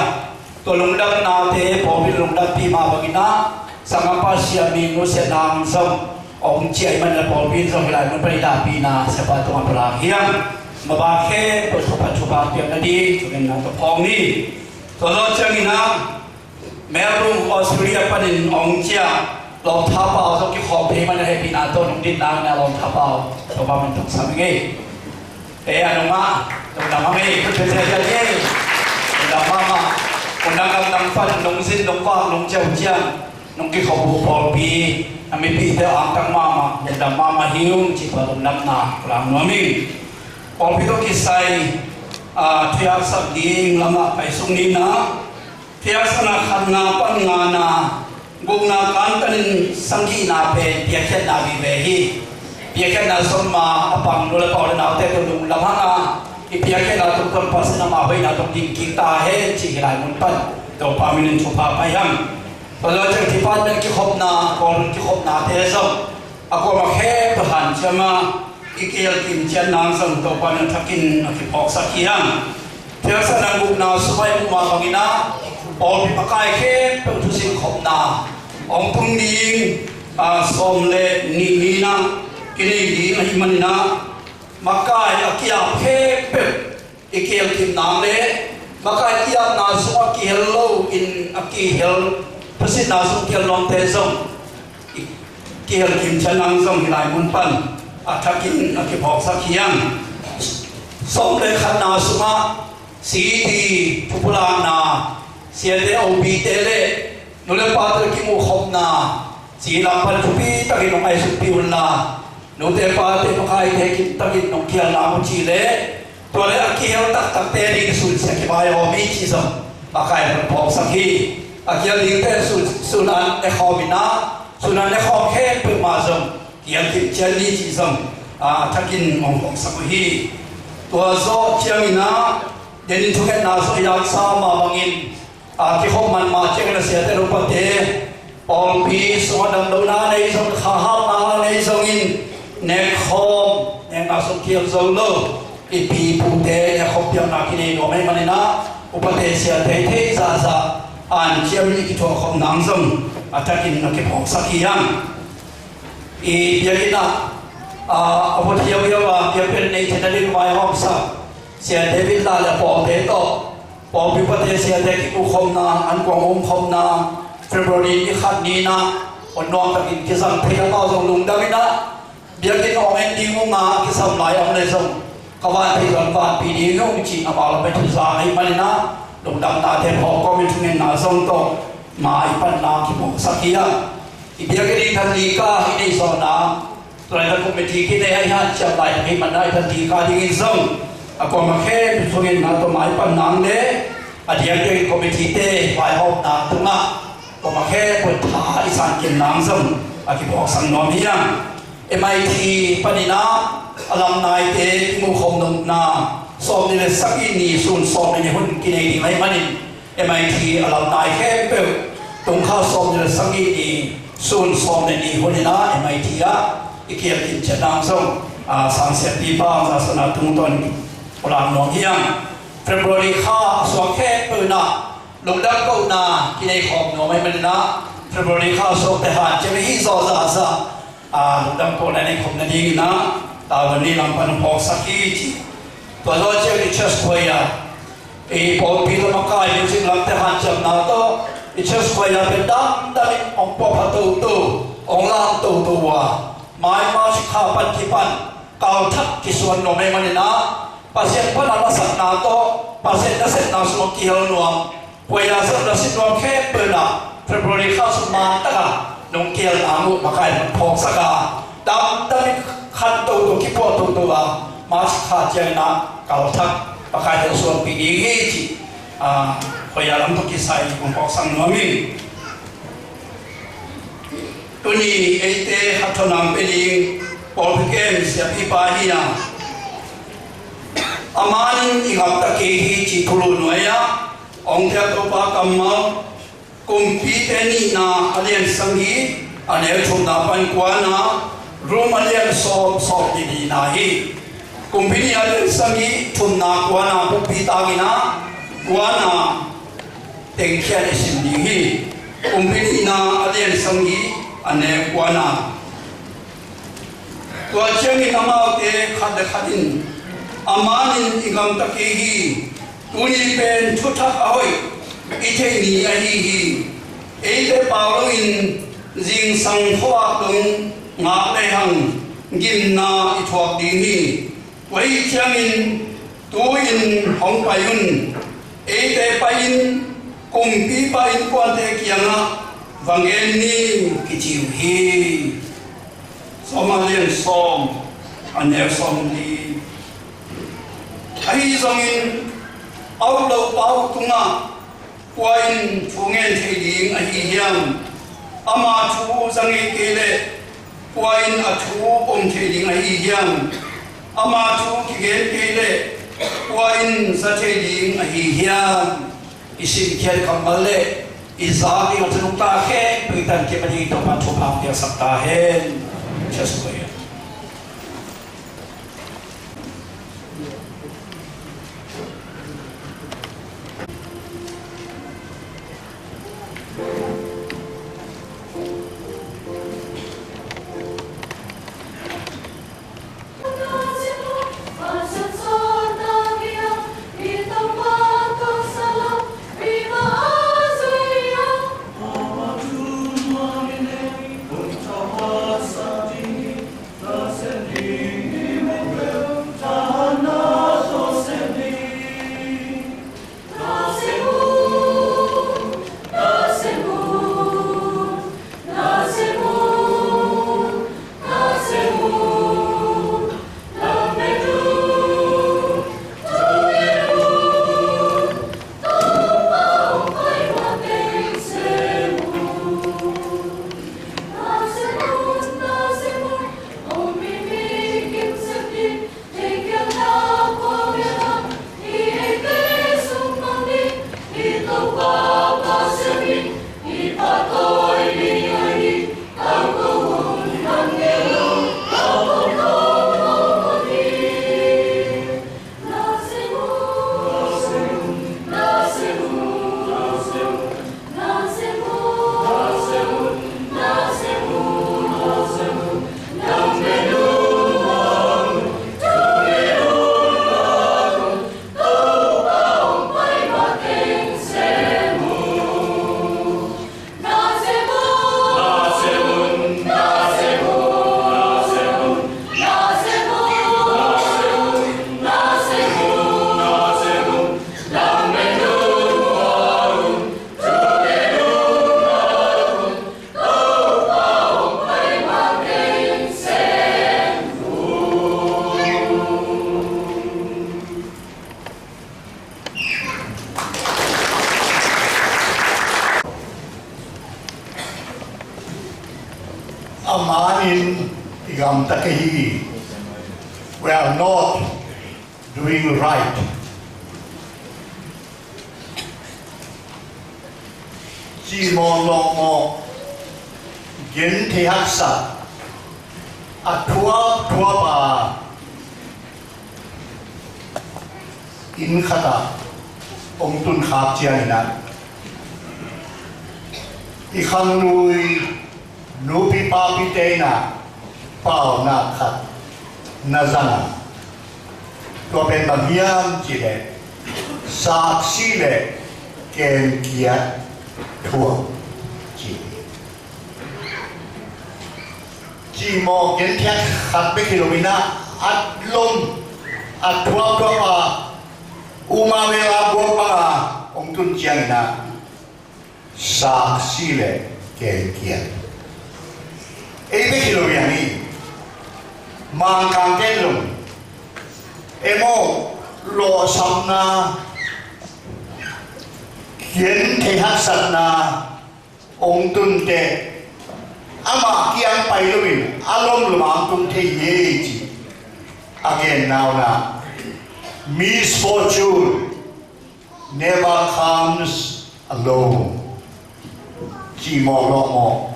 Tua lungdamnate pawlpi lungdampih mah bangin ah, sanggam Pasian mi nusiatna hong zom, hong ciah ih man a pawlpi in zong hih lai mun pan i dahpihna siapa tungah pulak hiam. Mabang khempeuh thupha thupha piak nading, thungetna tawh phawng ni. Tua zawh ciangin ah, Melbourne, Australia panin hong ciah Lawm Thapau zong kikhawm thei man a hehpihna tawh nungdin nangin a Lawm Thapau Topa min thangsak ing ei. E a nungah nungdam hang ei, khut pia ziahziah ni ei. Nungdam mahmah. Nungdam gamdang pan nungzin nungvak nungciau ciang nung kikhop uh pawlpi a mipihte angtang mahmah, nungdam mahmah hi ung cih tua lungdamna ka lak nuam ing. Pawlpi tawh kisai a thuhilhsak ding lamah pai sung ni na. Thuhilhsakna khatna pan ngana, gukna kankanin sagihna pen piakkhiatna vive hi. Piakkhiatna sawm ma a pang nu le pa u le naute tawh lungdam hang a, i piakkhiatna tungtawn Pasian amah hoihna tawh ding kik ta hen cih hi lai mun pan Topa minin thupha pai hang. Tua lawh ciang department kikhopna, kawlrun kikhopnate zong a kuamah khempeuh hanciam a, i kihelkim ciat nang zong Topa in a thakin a kiphawksak hi hang. Thuhilhsakna gukna sungah i muh mah bangin ah pawlpi makai khempeuh thusim khopna hong tung ding, a, sawm le nih ni-in ah kinei ding ahih manin ah makai a ki-ap khempeuh i kihelkim nang le makai ki-apna sungah kihel lo in a kihel, thusimna sung kihel nuamte zong i kihelkim ciat nang zong hi lai mun pan a thakin a kiphawksak hi hang. Sawm le khatna sungah C D thupulakna, siate O B te le nu le pate kimuhkhopna, ci lam pan thupi takin hong ngaihsutpih unla, nute pate makaite kim takin nong kihelna uh ci le tua le a kihel taktakte ding sunsia kivaihawm hi cih zong makai pan phawksak hi. A kihel dingte sun, sun an nekhawm in ah, sun an nekhawm khempeuh mah zong kihelkim ciat ni cih zong a thakin hong phawksak uh hi. Tua zawh ciangin ah, denin thungetna sungah i laksa mah bangin, a, kikhop man mah ciangin a siate le upate pawlpi sungah damlohna nei zong, kha hapna nei zongin nekkhawm, nekna sung kihel zo lo i pi i pute nekkhawm piakna kinei nuam ahih manin ah upate siate thei zahzah hanciamin i kithuahkhop nang zong a thakin a kiphawksak hi hang. I biakinn ah, a, a vot hiauhiau a biakpiak nei theihna ding vaihawmsak Sia David Lah le a pawlte tawh pawlpi upate siate kimuhkhopna, ankuang umkhopna, February ni khat ni-in ah hon nuamtakin kizang thei, amau zong lungdam in ah biakinn hong en ding ung a kisam lai om le zong ka vanpih zong vanpih ding ung cih amau lam pai thuza ahih manin ah lungdamnate phawk kawmin thungetna zong tawh mai panna kiphawksak hi a. I biakinn i thanlika i neih zawhna tua laitakin committee kinei a i hanciam lai ahih manin ah i thanlika dingin zong a kuamah khempeuh thungetna tawh mai panna le a diakdiakin committee-te vaihawmna tungah kuamah khempeuh tha i sankim nang zong a kiphawksak nuam hi hang. M I T panin ah alumni-te kimuhkhop nopna sawmnih le sagih ni, sun sawmnih ni hun kinei ding ahih manin M I T alumni khempeuh tungkha sawmnih le sagih ni, sun sawmnih ni hun in ah M I T ah i kihelkim ciat nang zong, a, sangsiatpipa hong zasak na tungtawn ka lak nuam hi hang. February kha a suak khempeuh in ah lungdam kohna kinei khawm nuam ahih manin ah February kha a suakte hanciam i hih zawh zahzah, a, lungdam kohna nei khop nadingin ah Tavan ni lam pan hong phawksak hi ci. Tua zawh ciang i church choir, i pawlpi lam a kai music lamte hanciamna tawh i church choir pen damdamin hong puahpha toto, hong lam toto uh a, mai March kha pan kipan kalthak kisuan nuam ahih manin ah Pasian pan a lasakna tawh Pasian nasepna sungah kihel nuam, choir zong lasi nuam khempeuh in ah February kha sung man takin nong kihel nang uh makai pan phawksak a, damdamin khan toto, kipuah toto a, March kha ciangin ah kalthak makaite suanpih ding hi cih, a, choir lam tawh kisai kong phawksak nuam ing. Tuni eite khat thawn hong pia ding pawlpi kem siapipa hi a, a manin i gamta kei hi cih thulu nuai-ah hong tel Topa kammal, Kumpite nihna a lian sagih, a neu thumna pan kuana, Rom a lian sawm, sawm nih nihna hi. Kumpi nih a lian sagih, thumna kuana, bukpi tangin ah kuana tengkhiat i sim ding hi. Kumpi nihna a lian sagih, a neu kuana. Tua ciangin amaute khat le khat in, a manin i gamta kei hi. Tuni pen thuthak a hoih i theih ni ahi hi. Eite pau loin zingsang khuavak dong ngak lehang gimna i thuak ding hi. Tua ahih ciangin tu-in hong pai un. Eite pai-in kumpipa innkuante kiangah va gen ni, kici uh hi. Sawm a lian sawm, a neu sawm li. Ahi zongin a uk lopa uh tungah kua in thu ngen thei ding ahi hiam? Ama thu za ngei kei leh kua in a thu pom thei ding ahi hiam? Ama thu kigen kei leh kua in za thei ding ahi hiam? I simkhiat kammal le i zak ding a thunung ta khempeuh i tan kim a ding Topa thupha piaksak ta hen. Cheers ko ya. A manin i gamta kei hi. We are not doing right. Cimawh lawhmawh, genthei haksat, a thuapthuap a inn khatah hong tunkhak ciangin ah, i khanglui nupi papite in ah paunak khat na zang a, tua pen bang hiam cih leh saksi le kenkiat thuak ci hi. Cimawh genthei khat bek hi loin ah, a lom, a thuapthuap a, uma vela buak banga hong tun ciangin ah, saksi le kenkiat. Ei bek hi lo hi a ni. Mangkangte in zong, emaw, lawhsamna, genthei haksatna hong tun teh, amah kiang pai loin a lomlom a hong tung thei hi ci a genna un ah, misfortune never comes alone. Cimawh lawhmawh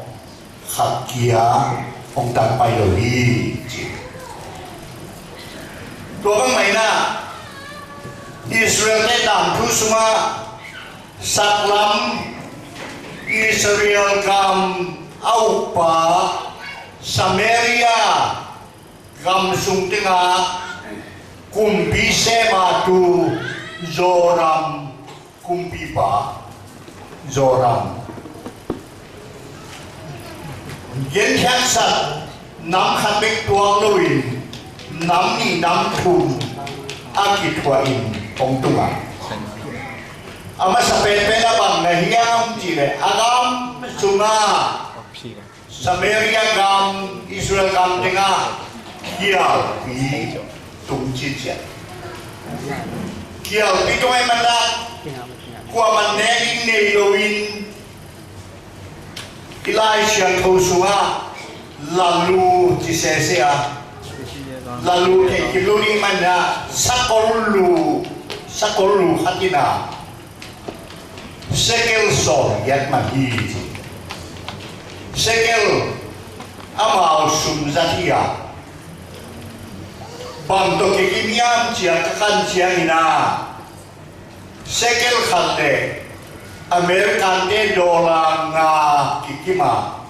khat kia hong tang pai lo hi ci. Tua bang mah in ah, Israel-te tangthu sungah saklam, Israel gam a ukpa, Samaria gam sung tengah kumpi sem a tu Joram kumpipa, Joram Genthiaksak nam khat bek tuak loin nam nih nam thum a kithuah in hong tung a, a masa penpen a bang na hiam cih leh a gam sungah Samaria gam, Israel gam tengah kialpi tung cincian. Kialpi tung ahih manin kuamah nek ding nei loin i Lai Siangtho sungah lalu ci sese a, lalu thei kilo ding ahih manin sakol lu, sakol lu khat in a sekel sawm giat man hi ci. Sekel amau sum zat hi a, bang tawh kikim hiam ci a ka kan ciangin a, sekel khat le American te dollar nga kikim a,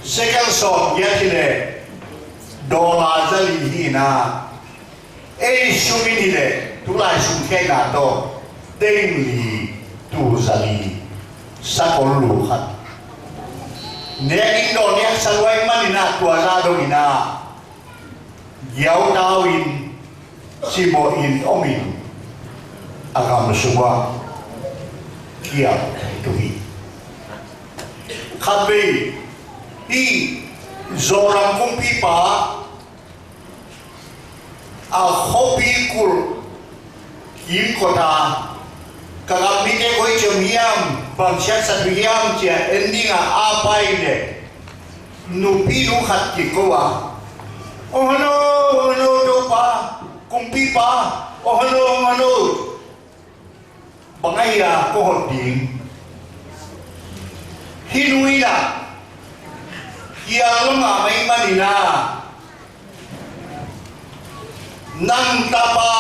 sekel sawm giat hi leh dollar za li hi in a, ei sum in hi leh tulai sum khekna tawh teng li, tul za li, sakol lu khat. Nek ding dawn nek sa lua ahih manin a tua zah dong in a, giautau in, cimawh in om in a gam sungah kial thei tung hi. Khatvei hih Zoram kumpipa a khuapi kulh kimkot a, ka gam mite koi ciang hiam, bang siatsat uh hiam ci a en ding a a pai leh nupi nu khat kiko a, "Ong hano, ong hano, Topa, kumpipa, ong hano, ong hano." Bang a hia ko hot ding? Hih nu in a kial lo mahmah ahih manin a, nang tapa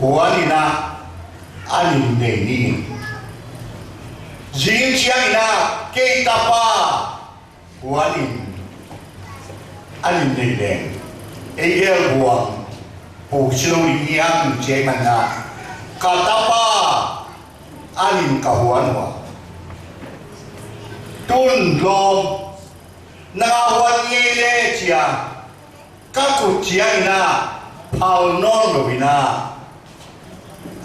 huan in a an in nei ni. Zing ciangin a kei tapa huan in an in nei leng ei gel buang puk si lo ding hiam ci ahih manin a, ka tapa an in ka huan uh a, tun lawm, nang a huan ngei le ci a ka kut ciangin a phal nawn lo in a,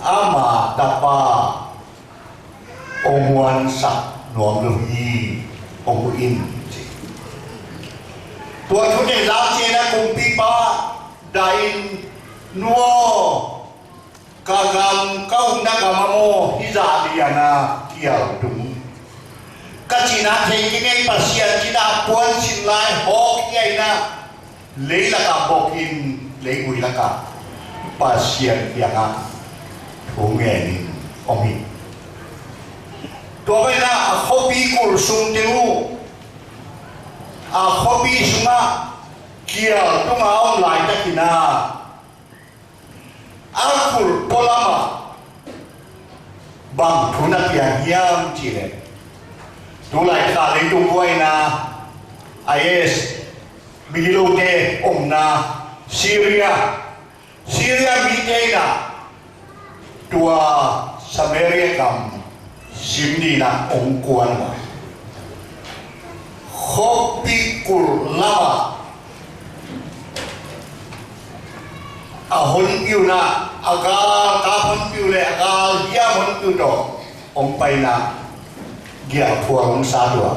ama tapa hong huansak nuam lo hi, hong huh in ci. Tua thu teng zak ciangin a kumpipa dah in, "Nu aw, ka gam, ka umna gam ah maw hih zah lian a kial tung. Ka cihna thei kei ngei, Pasian cihna puansilh lai hawk hi a, in a lei lakah bawkin, leivui lakah Pasian kiangah thu ngenin om hi." Tua manin a khuapi kulh sungte uh, a khuapi sungah kial tunga om laitakin a, a kulh pualamah bang thu na piang hiam cih leh, tulai kha leitung buaina, I S migilote omna Syria, Syria mite in a tua Samaria gam sim ni in a hong kuan uh a, khuapi kulh lamah a honpi uh in a, a galkap honpi uh le a galhiam honpi uh tawh hong pai in a, giahphual hong sat uh a,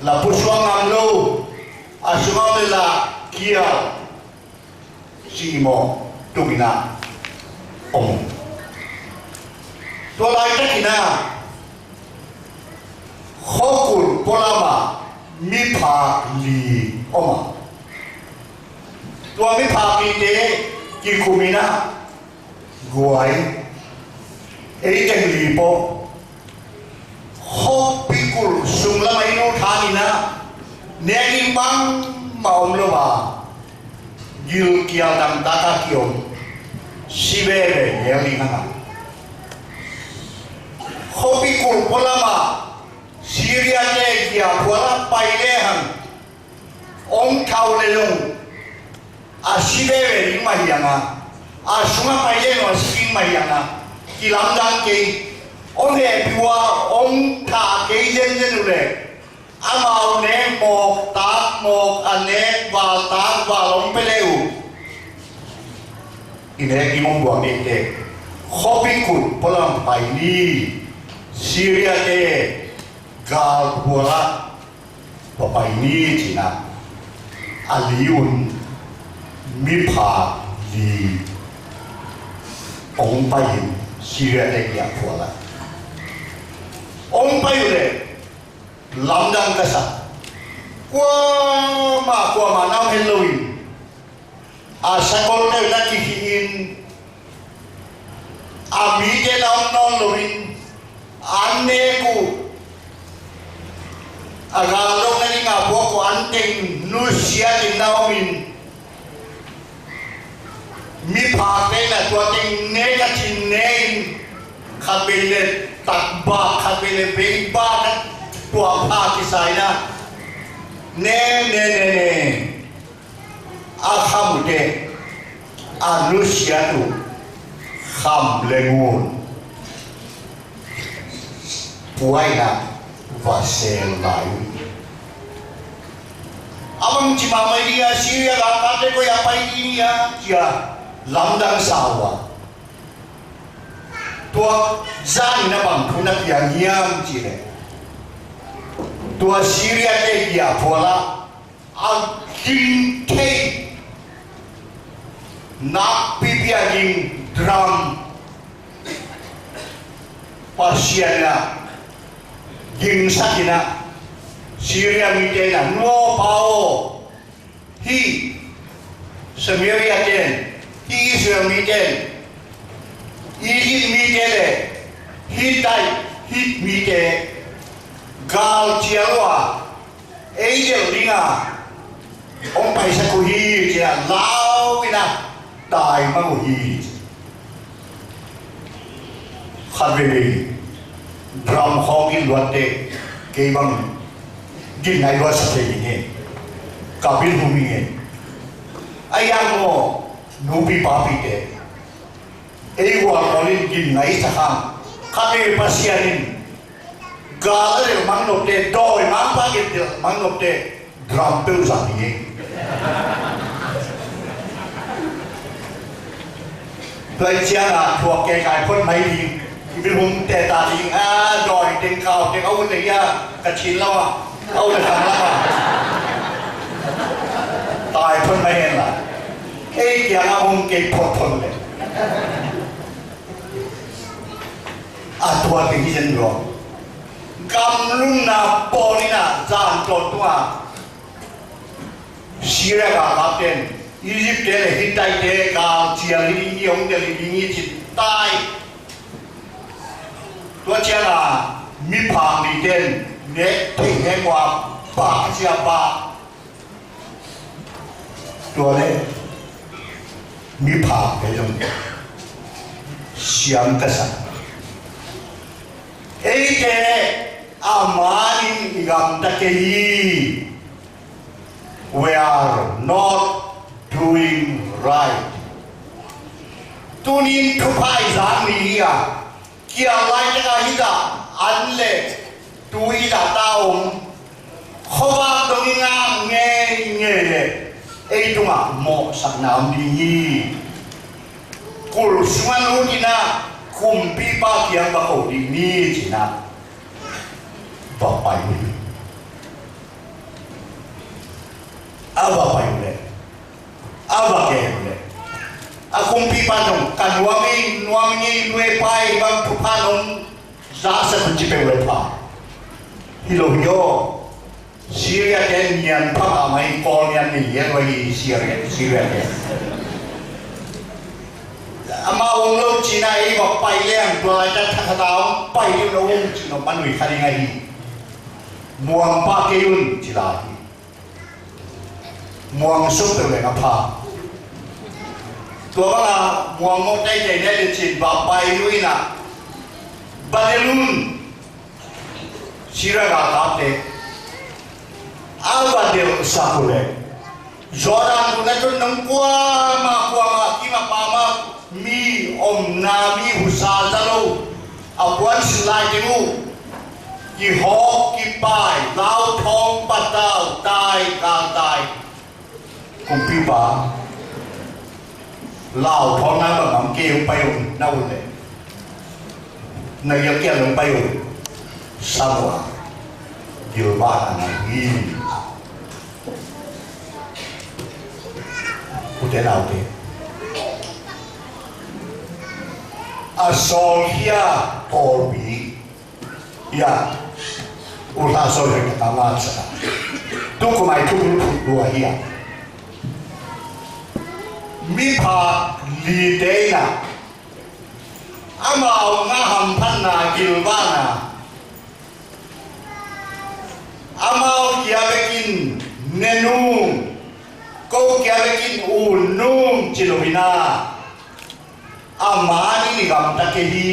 la pusuak ngam lo, a sungah om le la kial cimawh tung in a om. Tua laitakin a khua kulh pualamah miphak li om a, tua miphak lite kikhum in a, guai, ei teng li pawh khuapi kulh sung lamah i lut hangin a, nek ding bangmah om lo a, gilkial dangtak a kiom, si veve ngel ding hang a, khuapi kulh pualamah Syria te giahphual a pai lehang, hong thau le zong a si veve ding mah hi hang a, a sungah pai le zong a si ding mah hi hang a, kilamdang kei. Hong hehpih uh a, hong thah kei zenzen uh leh, amau nek mawk tak mawk, a nek val tak val hong pia leh uh, i nek ding hong buak ding teh, khuapi kut pualam pai ni. Syria te galphual ah va pai ni, ci-in ah, a li un miphak li hong pai in, Syria te galphual ah hong pai uh leh, lamdang ka sa. Kuamah kuamah na om het loin, a sakol tawh na kikhih in, a mite na om nawn loin, an nek uh, a gal dongna ding a puak uh an teng nusiatin na om in, miphakte in ah tua teng ne ka cin ne in, khat vei leh tak bak, khat vei leh vei bak, tua pha kisa in ah, ne, ne, ne, ne. A kham uh teh, a nusiat uh kham leng un, pua in ah va sel lai uh hi. A bangci mahmah hi a, Syria galkapte koi ah pai ding hi a, ci-a lamdang sa uh a. Tua zan in ah bang thu na piang hiam cih leh, tua Syria te galphual ah a ging thei, nakpipi a ging drum, Pasian in ah gingsak in ah, Syria mite in ah, nu aw pa aw, hih Samaria ten, hih Israel mite, Egypt mite leh Hittite, Hit mite gal cial uh a, ei delh ding a hong paisak uh hi, ci-a lau in ah taimang uh hi. Khat veivei drum khawng in luatte, kei bang gin ngai luatsak thei ing e, ka bil hum ing e. A yang maw, nupi papite, ei gualpawl in gin ngai sa hang, khat veivei Pasian in gal a delh mang nopte, dawimangpa gin delh mang nopte, drum peuh zang hi. Tua hi ciangin thuak kei kai phot mai ding, i bil hum teta ding, a dawi teng kau teng a ut leh hia, ka chin lam ah, a ut leh khang lam ah, tai phot mai hen la. Ei kiang a hong kei phot phot leh, a tua teng hi zen lo. Gamlunna pawl in ah zan tawn tung a, Syria galkapte in, Egypt te leh Hittite te gal cial hi ding hi, hong delh hi ding hi, ci tai. Tua ciangin miphak lite in, nek thei nek uh a, bak cia bak. Tua leh miphakte zong siam ka sa. Eite a manin i gamta kei hi. We are not doing right. Tunin thupha i zak ni hi a, kiang laitak a hi dah an leh tu i dah ta om, khuavak dong i ngak ngeingei leh ei tungah mawhsakna om ding hi. Kul sungah lut in ah kumpipa kiang va ko ding ni, ci-in ah va pai uh hi. A va pai uh leh, a va gen uh leh, a kumpipa zong, ka nuam ing, nuam ing ei, nu ei pa ei, bang thupha nong zasak un ci peuh leh pha. Hi lo hi aw. Syria te nian pha mahmah hi, Kawl nian nei hial uh hi, Syria, Syria te. Amau hong lo cih na, ei va pai leng tua laitak thakhat a hong pai ding lo hong cih nop man uh hi kha ding ahi. Muang pah kei un ci lai hi. Muang suk peuh leng a pha. Tua bang a muang mawk teitei nai le cin va pai uh in ah, va delh un. Syria galkapte a va delhsak uh leh, Jordan gun a tun nong kuamah kuamah kim a pam a, mi omna, mi husa za lo A puan sin lai teng uh, kihawk kipai, lauthawng patau tai, galtai. Kumpipa, lauthawng na bang bang kei uh pai uh na uh leh, na giak kial uh pai uh, Samuel, gilvahna na hi. Ute naute, a sawlkhia pawlpi, ia, u hla sawlkhia ka ngat sa. Tu kumai tu lu lu ia. Miphak lite in ah, amau ngah hamphatna, gilvahna, amau kia bekin ne nung, ko kia bekin un nung ci lo in ah, a man in i gamta kei hi.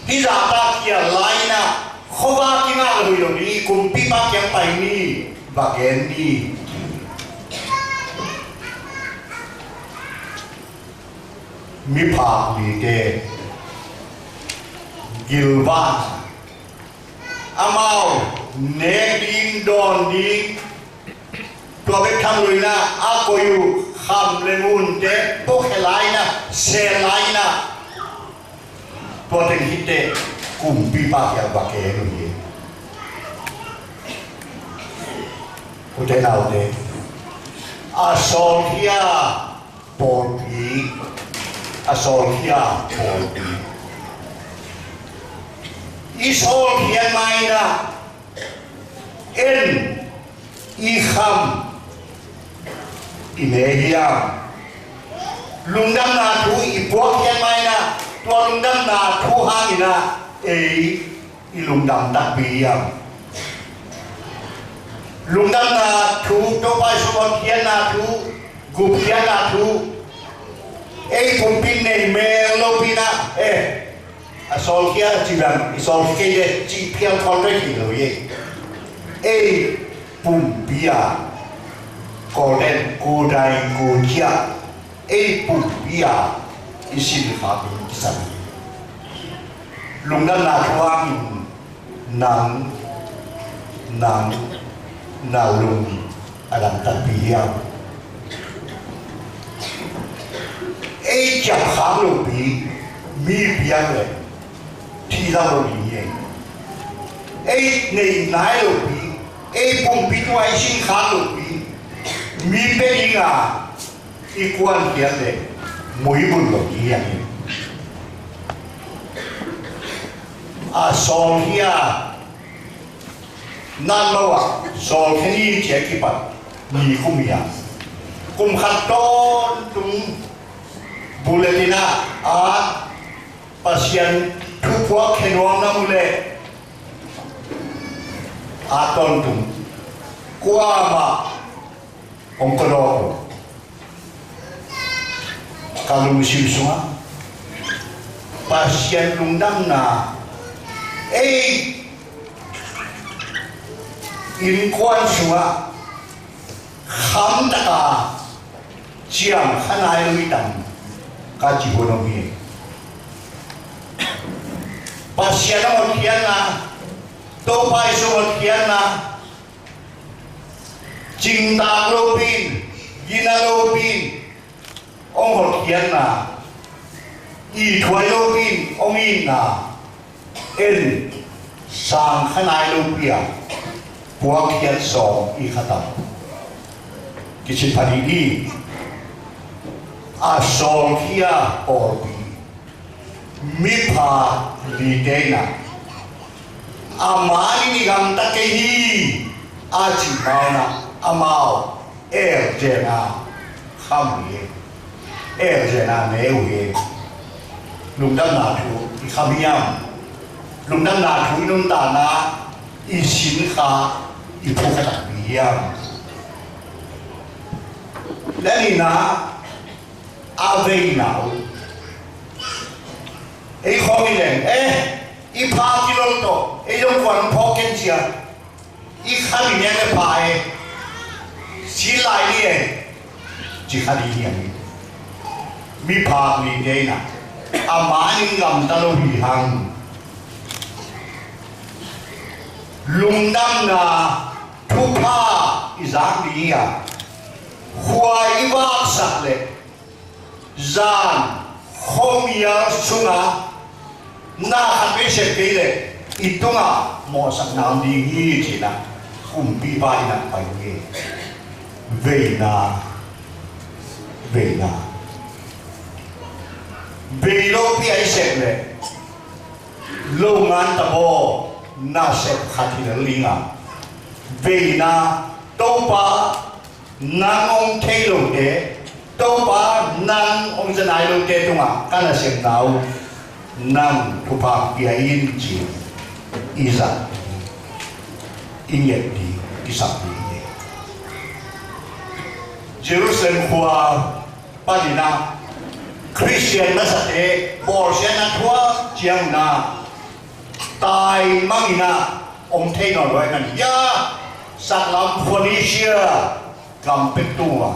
Hih zahtak kial lai in ah, khuavak kingah lo hi lo ni, kumpipa kiang pai ni, va gen ni. Miphak lite, gilvahna, amau nek ding, dawn ding, tua bek tham lo in ah, a koi uh kham le ngunte puakhia lai in ah, sel lai in ah, tua teng hi teh, kumpipa kiang va gen uh hi. Ute naute, a sawlkhia pawlpi, a sawlkhia pawlpi. I sawlkhia mai na, en, i kham, i ne hiam? Lungdamna thu i puakkhiat mai na, tua lungdamna thu hangin ah ei i lungdam takpi hiam? Lungdamna thu, Topa Jesu hotkhiatna thu, gupkhiatna thu, ei pumpi nei mel lopi na, eh, a sawlkhia ci bang, i sawlkhia kei le ci phial khawl rek hi lo hi. Ei pumpi a, Kawlten kudai kukhia, ei pumpi a i sin kha pen kisam hi. Lungdamna thu hangin nang, nang, na lung a dam takpi hiam? Ei ciap khak lopi mi piang le thih zang lo ding hi. Ei neih nai lopi, ei pumpi tua i sin khak lopi mi pia ding a i kuankhiat le mui bun lo ding hi. A sawlkhia, nan lo ah, sawlkhia ni ci a kipat ni kum hi a, kum khat tawntung bulletin ah, a Pasian thu puakkhia nuam na mu le, a tawntung kuamah hong kawdawk lo. Ka lungsim sungah Pasian lungdamna ei innkuan sungah khamtaka ciang kha nai lo hi tam ka ci hun om hi. Pasian a hotkhiatna, Topa Jesu hotkhiatna, cingtak lopi in, gina lopi in hong hotkhiatna, ithuai lopi in hong itna, en, sang kha nai lopi a puakkhiat sawm i kha tam. Kici pha dih ni. A sawlkhia pawlpi, mipha lite in ah, a man in i gamta kei hi a cih ma-in ah, amau elzena kham uh hi. Elzena ne uh hi. Lungdamna thu i kham hiam? Lungdamna thu i nuntakna, i sin kha, i phu kha takpi hiam? Le nihna, a veina uh. Ei khawng i leng, eh, i pha kilol tawh ei zong kuan phawk ken cia, i kha ni niang le pha e, si lai ni e, ci kha ni hiam? Miphak lite in ah, a man in gamta lo hi hang. Lungdamna thupha i zak ding hi a, khua i vaksak leh zan khuamial sungah na khat vei sep kei leh i tungah mawhsakna om ding hi, ci-in ah kumpipa in ah pai hi. Veina, veina. Vei lopi a i sep leh lo ngan ta baw, nasep khat hi lel ding a. Veina, Topa, nang hong thei lote, Topa, nang hong za nai lote tungah ka nasemna uh nang thupha pia in, ci-in i zat ding, i nget ding, i sak ding hi. Jerusalem khua panin ah Khristian nasate bawlsiatna thuak ciangin ah taimang in ah om thei nawn lo ahih manin, ya, saklam Phoenicia gam pek tung uh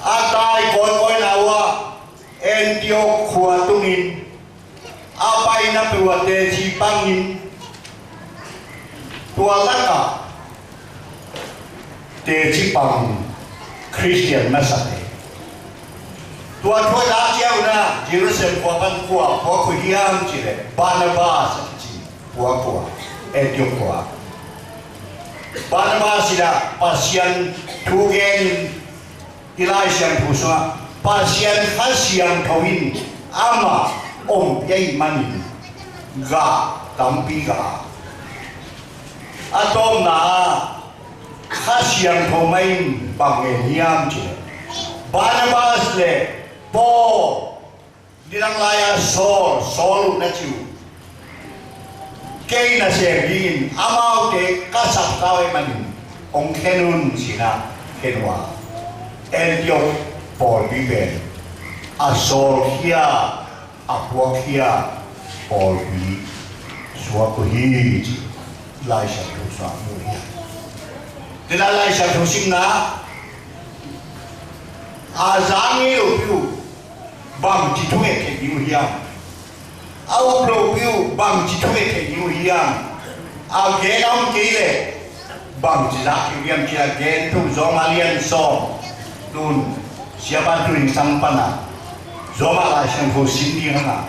a, a tai kawikawina uh ah Antioch khua tungin a paina peuh ah teci pangin, tua lakah teci pang Khristian nasate. Tua thu a lak ciang un ah Jerusalem khua pan kua puak uh hiam cih leh Barnabas a kici puak uh a, Antioch khua. Barnabas in ah Pasian thu genin, i Lai Siangtho sungah Pasian Kha Siangtho in amah ompih ahih manin gah tampi gah a, a tawpna ah Kha Siangtho mah in bang gen hiam cih leh, Barnabas le Paul, nidang lai-a Saul, Saul uh na ci uh, kei nasem dingin amaute ka sapsap ahih manin hong khen un, ci-in ah khen uh a, Antioch pawlpi pen a sawlkhia, a puakkhia pawlpi suak uh hi, ci Lai Siangtho sungah mu hi. Tua Lai Siangtho simna, a za ngei lopi uh bangci thunget theih ding uh hiam? A up lopi uh bangci thunget theih ding uh hiam? A gen a om kei leh bangci zak theih uh hiam, ci-a gen tu Rom a lian sawm, tun Siapa Tuing Sang pan a Rom a Lai Siangtho sim ding hang a,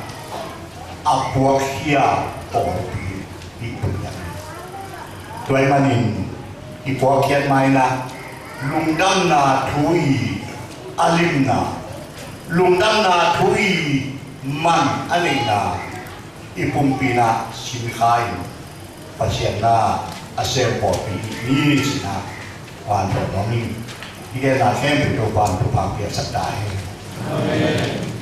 a puakkhia pawlpi hi pun hiam? Tua ahih manin i puakkhiat ma-in ah lungdamna thu i a limna, lungdamna thu i man a neihna i pumpi in ah sinkha in Pasian na a sem pawlpi i hi, ci-in ah van tawh nuam ing. I genna khempeuh Topa'n thupha piaksak ta hen. Amen.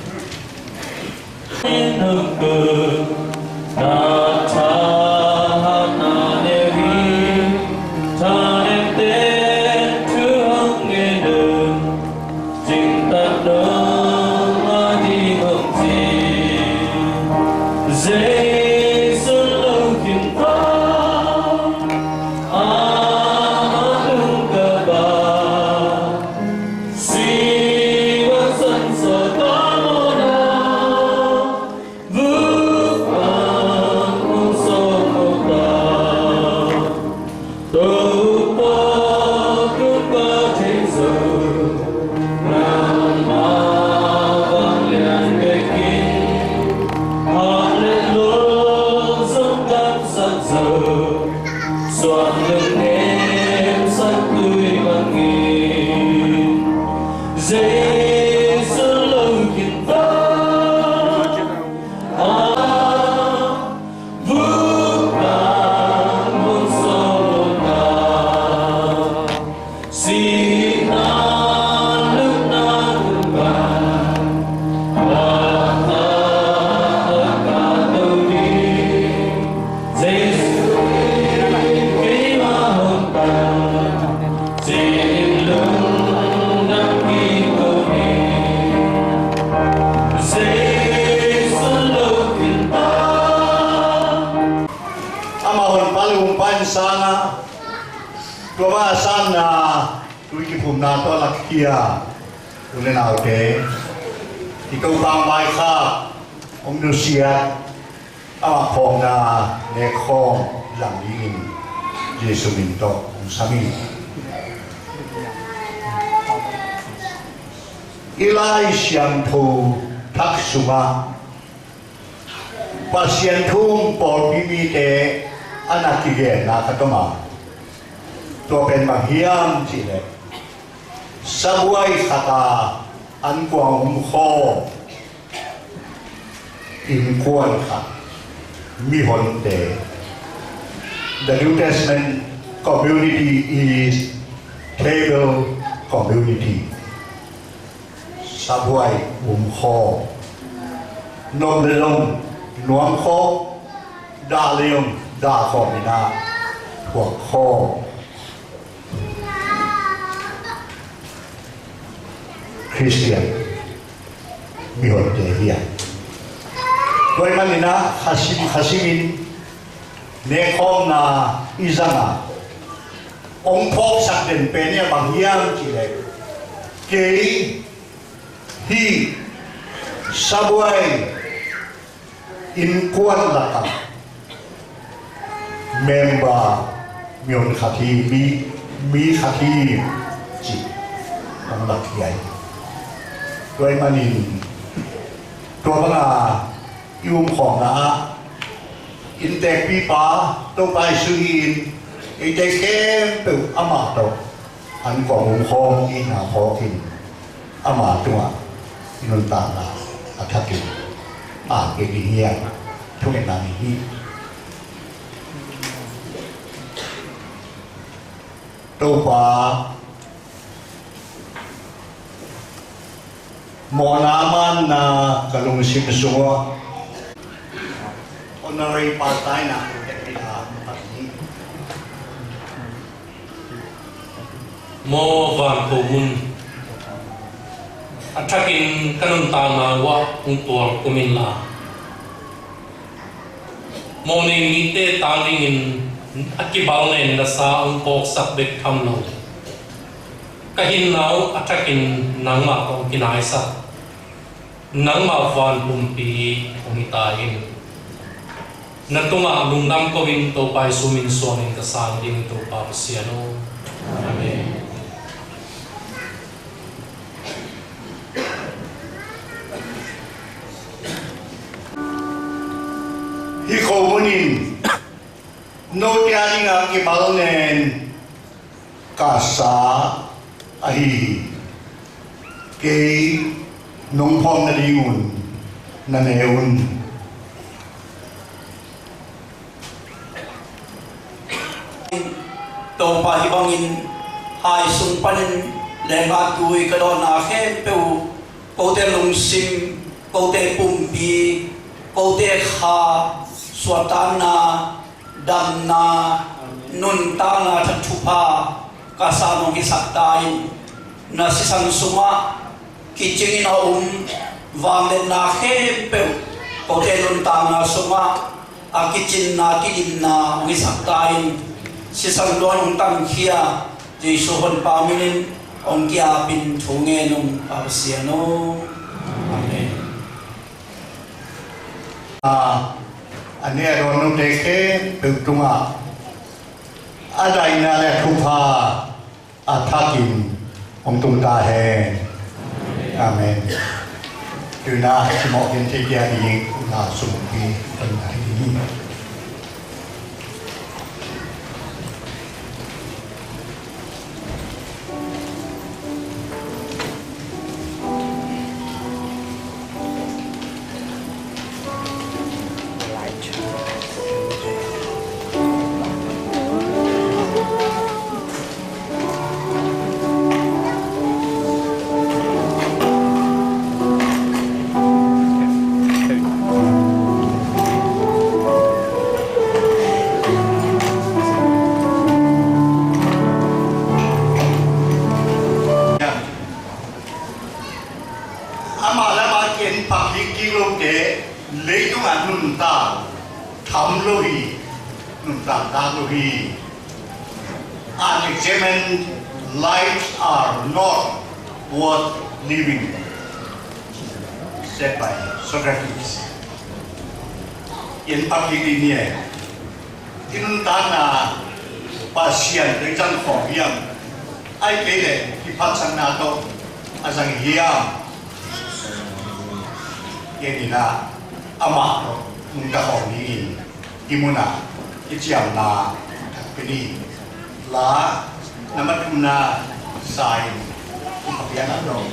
Amah honpa le hong pan sangah, tua bang a sanna tui kiphumna tawh lakkhia u le naute, I Topa maikhak hong nusiat, amah phawkna nek khawm zang dingin Jesuh min tawh hong sam hi. I Lai Siangtho thak sungah Pasian thu pawlpi mite a na kigenna khat om a, tua pen bang hiam cih leh, sabuai khat a ankuang um khawm innkuan khat, mihonte. The New Testament community is table community. Sabuai um khawm, nop le lom nuam khawm, dah le om dah khawm in a thuak khawm Khristian mihonte hi a. Tua ahih manin a khasim khasimin nekkhawmna i zang a, hong phawksak den pen hi a, bang hiam cih leh, kei hih sabuai innkuan lakah member, mihon khat hi, mi, mi khat hi, cih hong lak hi a. Tua ahih manin tua banga i umkhawmna ah innteekpipa Topa Jesuh hi-in, eite khempeuh amah tawh ankuang um khawm i hihna phawkin ama tungah i nuntakna a thakin a pia ding hi a, thungetna ni hi. Topa, mawhna manna ka lungsim sungah honorary pastor in a, maw van ko mun a thakin ka nuntakna uah hong tual kum inla, mawhnei mite tang dingin a kibal nen na sa hong kawksak bek tham lo, ka hinna uh a thakin nangmah tawh hong kinaisak, nangmah van pumpi hong hi ta in. Na tungah lungdam ko-in Topa Jesuh min suangin ka sang ding, Topa Pasian aw. Amen. Hih khomun in note a dingah kibal nen ka sa ahi hi. Kei nong phawk nadingun na ne un. Topa, hih bangin hai sung panin leenggah tui ka dawnna khempeuh, kote lungsim, kote pumpi, kote kha, suahtakna, damna, nuntakna that thupha ka sa nong hisak ta in. Na sisan sungah kicingin a um vangliatna khempeuh, kote nuntakna sungah a kicinna, kidimna hong hisak ta in. Sisan luan hong tangkhia Jesuh Honpa minin hong ki-apin thu ngen ung, Pa Pasian aw. Amen. A, a ne a dawn note khempeuh tungah a daihna le a thupha a thakin hong tung ta hen. Amen. Tu-in a cimawh genthei kia ding na sumpi hong na hi ding hi. Amah lamah ken phak kik lote leitungah nuntak tham lo hi, nuntak tak lo hi. Unexamined lives are not worth living. Set by Socrates. In pakik in ye. I nuntakna Pasian tawh i zang khawm hiam? Ahih kei leh i phatsakna tawh a zang hiam? Kei in ah amah tawh nungta khawm dingin hih munah i ciamna takpi ni. La na mathumna sa in i papian a dong.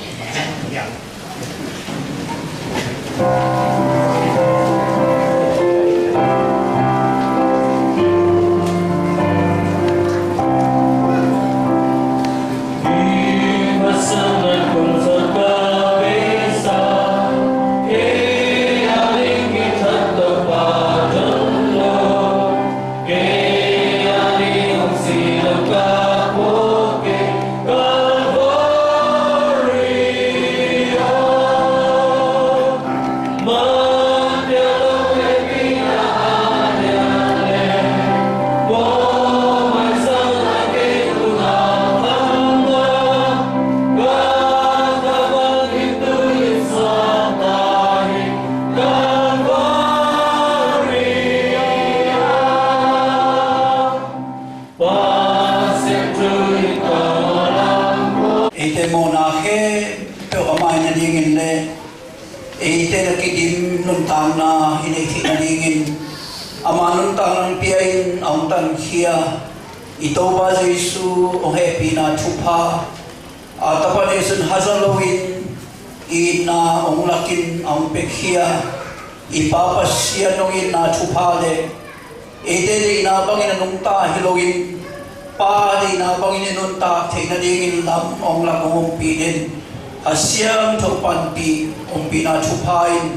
Eite mawhna khempeuh amah in a dingin le eite na kidim nuntakna i neih theih nadingin ama nuntakna hong pia in a hong tankhia i Topa Jesu hong hehpihna thupha, a Tapa neihsun haza loin itna hong lakin a hong piakhia i Pa Pasian hong itna thupha le eite deihna bangin a nungta hi loin Pa deihna bangin i nuntak theih nadingin lam hong lak hong ompih den. A siangtho panpih ompihna thupha in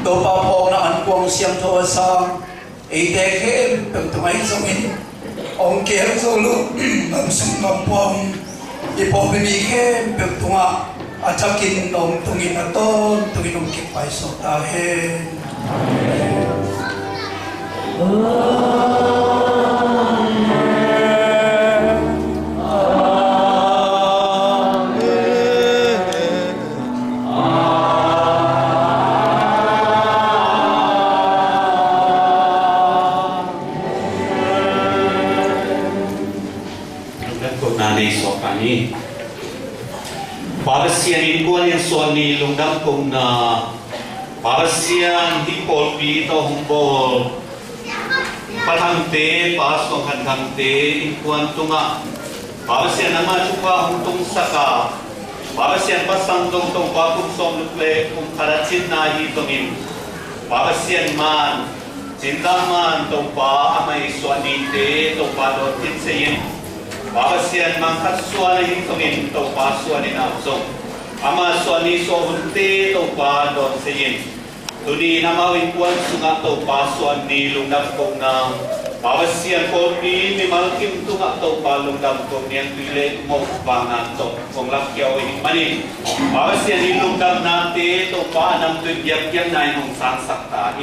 Topa phawkna ankuang siangtho a sang eite khempeuh tungah hi zongin hong kiam zo lo, gam sung gam pua i pawlpi mi khempeuh tungah a thakin om tungin a tawntungin om kik pai sawk ta hen. Lungdam kohna nei suak ta ni. Pa Pasian innkuan in suak ni. Lungdam kohna. Pa Pasian hih pawlpi tawh hong bawl Pa Thangte, Pa Suang Khan Thangte innkuan tungah Pa Pasian nangma thupha hong tungsak a, Pa Pasian, Pa Sang Zong Topa kum sawmguk le kum khat a cinna hi zongin, Pa Pasian man, cinna man Topa amah i suah nite Topa dawn khin sei in. Pa Pasian, mangkhat suan ahi zongin Topa suan in ah zong ama suah ni suah hunte Topa dawn sei in. Tuni in amau innkuan sungah Topa suah ni lungdam kohna, Pa Pasian, pawlpi mimal kim tungah Topa lungdam kohna tui le mawh vangna tawh kong lak kia uh ahih manin, Pa Pasian, hih lungdamnate Topa a namtui biakpiakna in hong sangsak ta hi.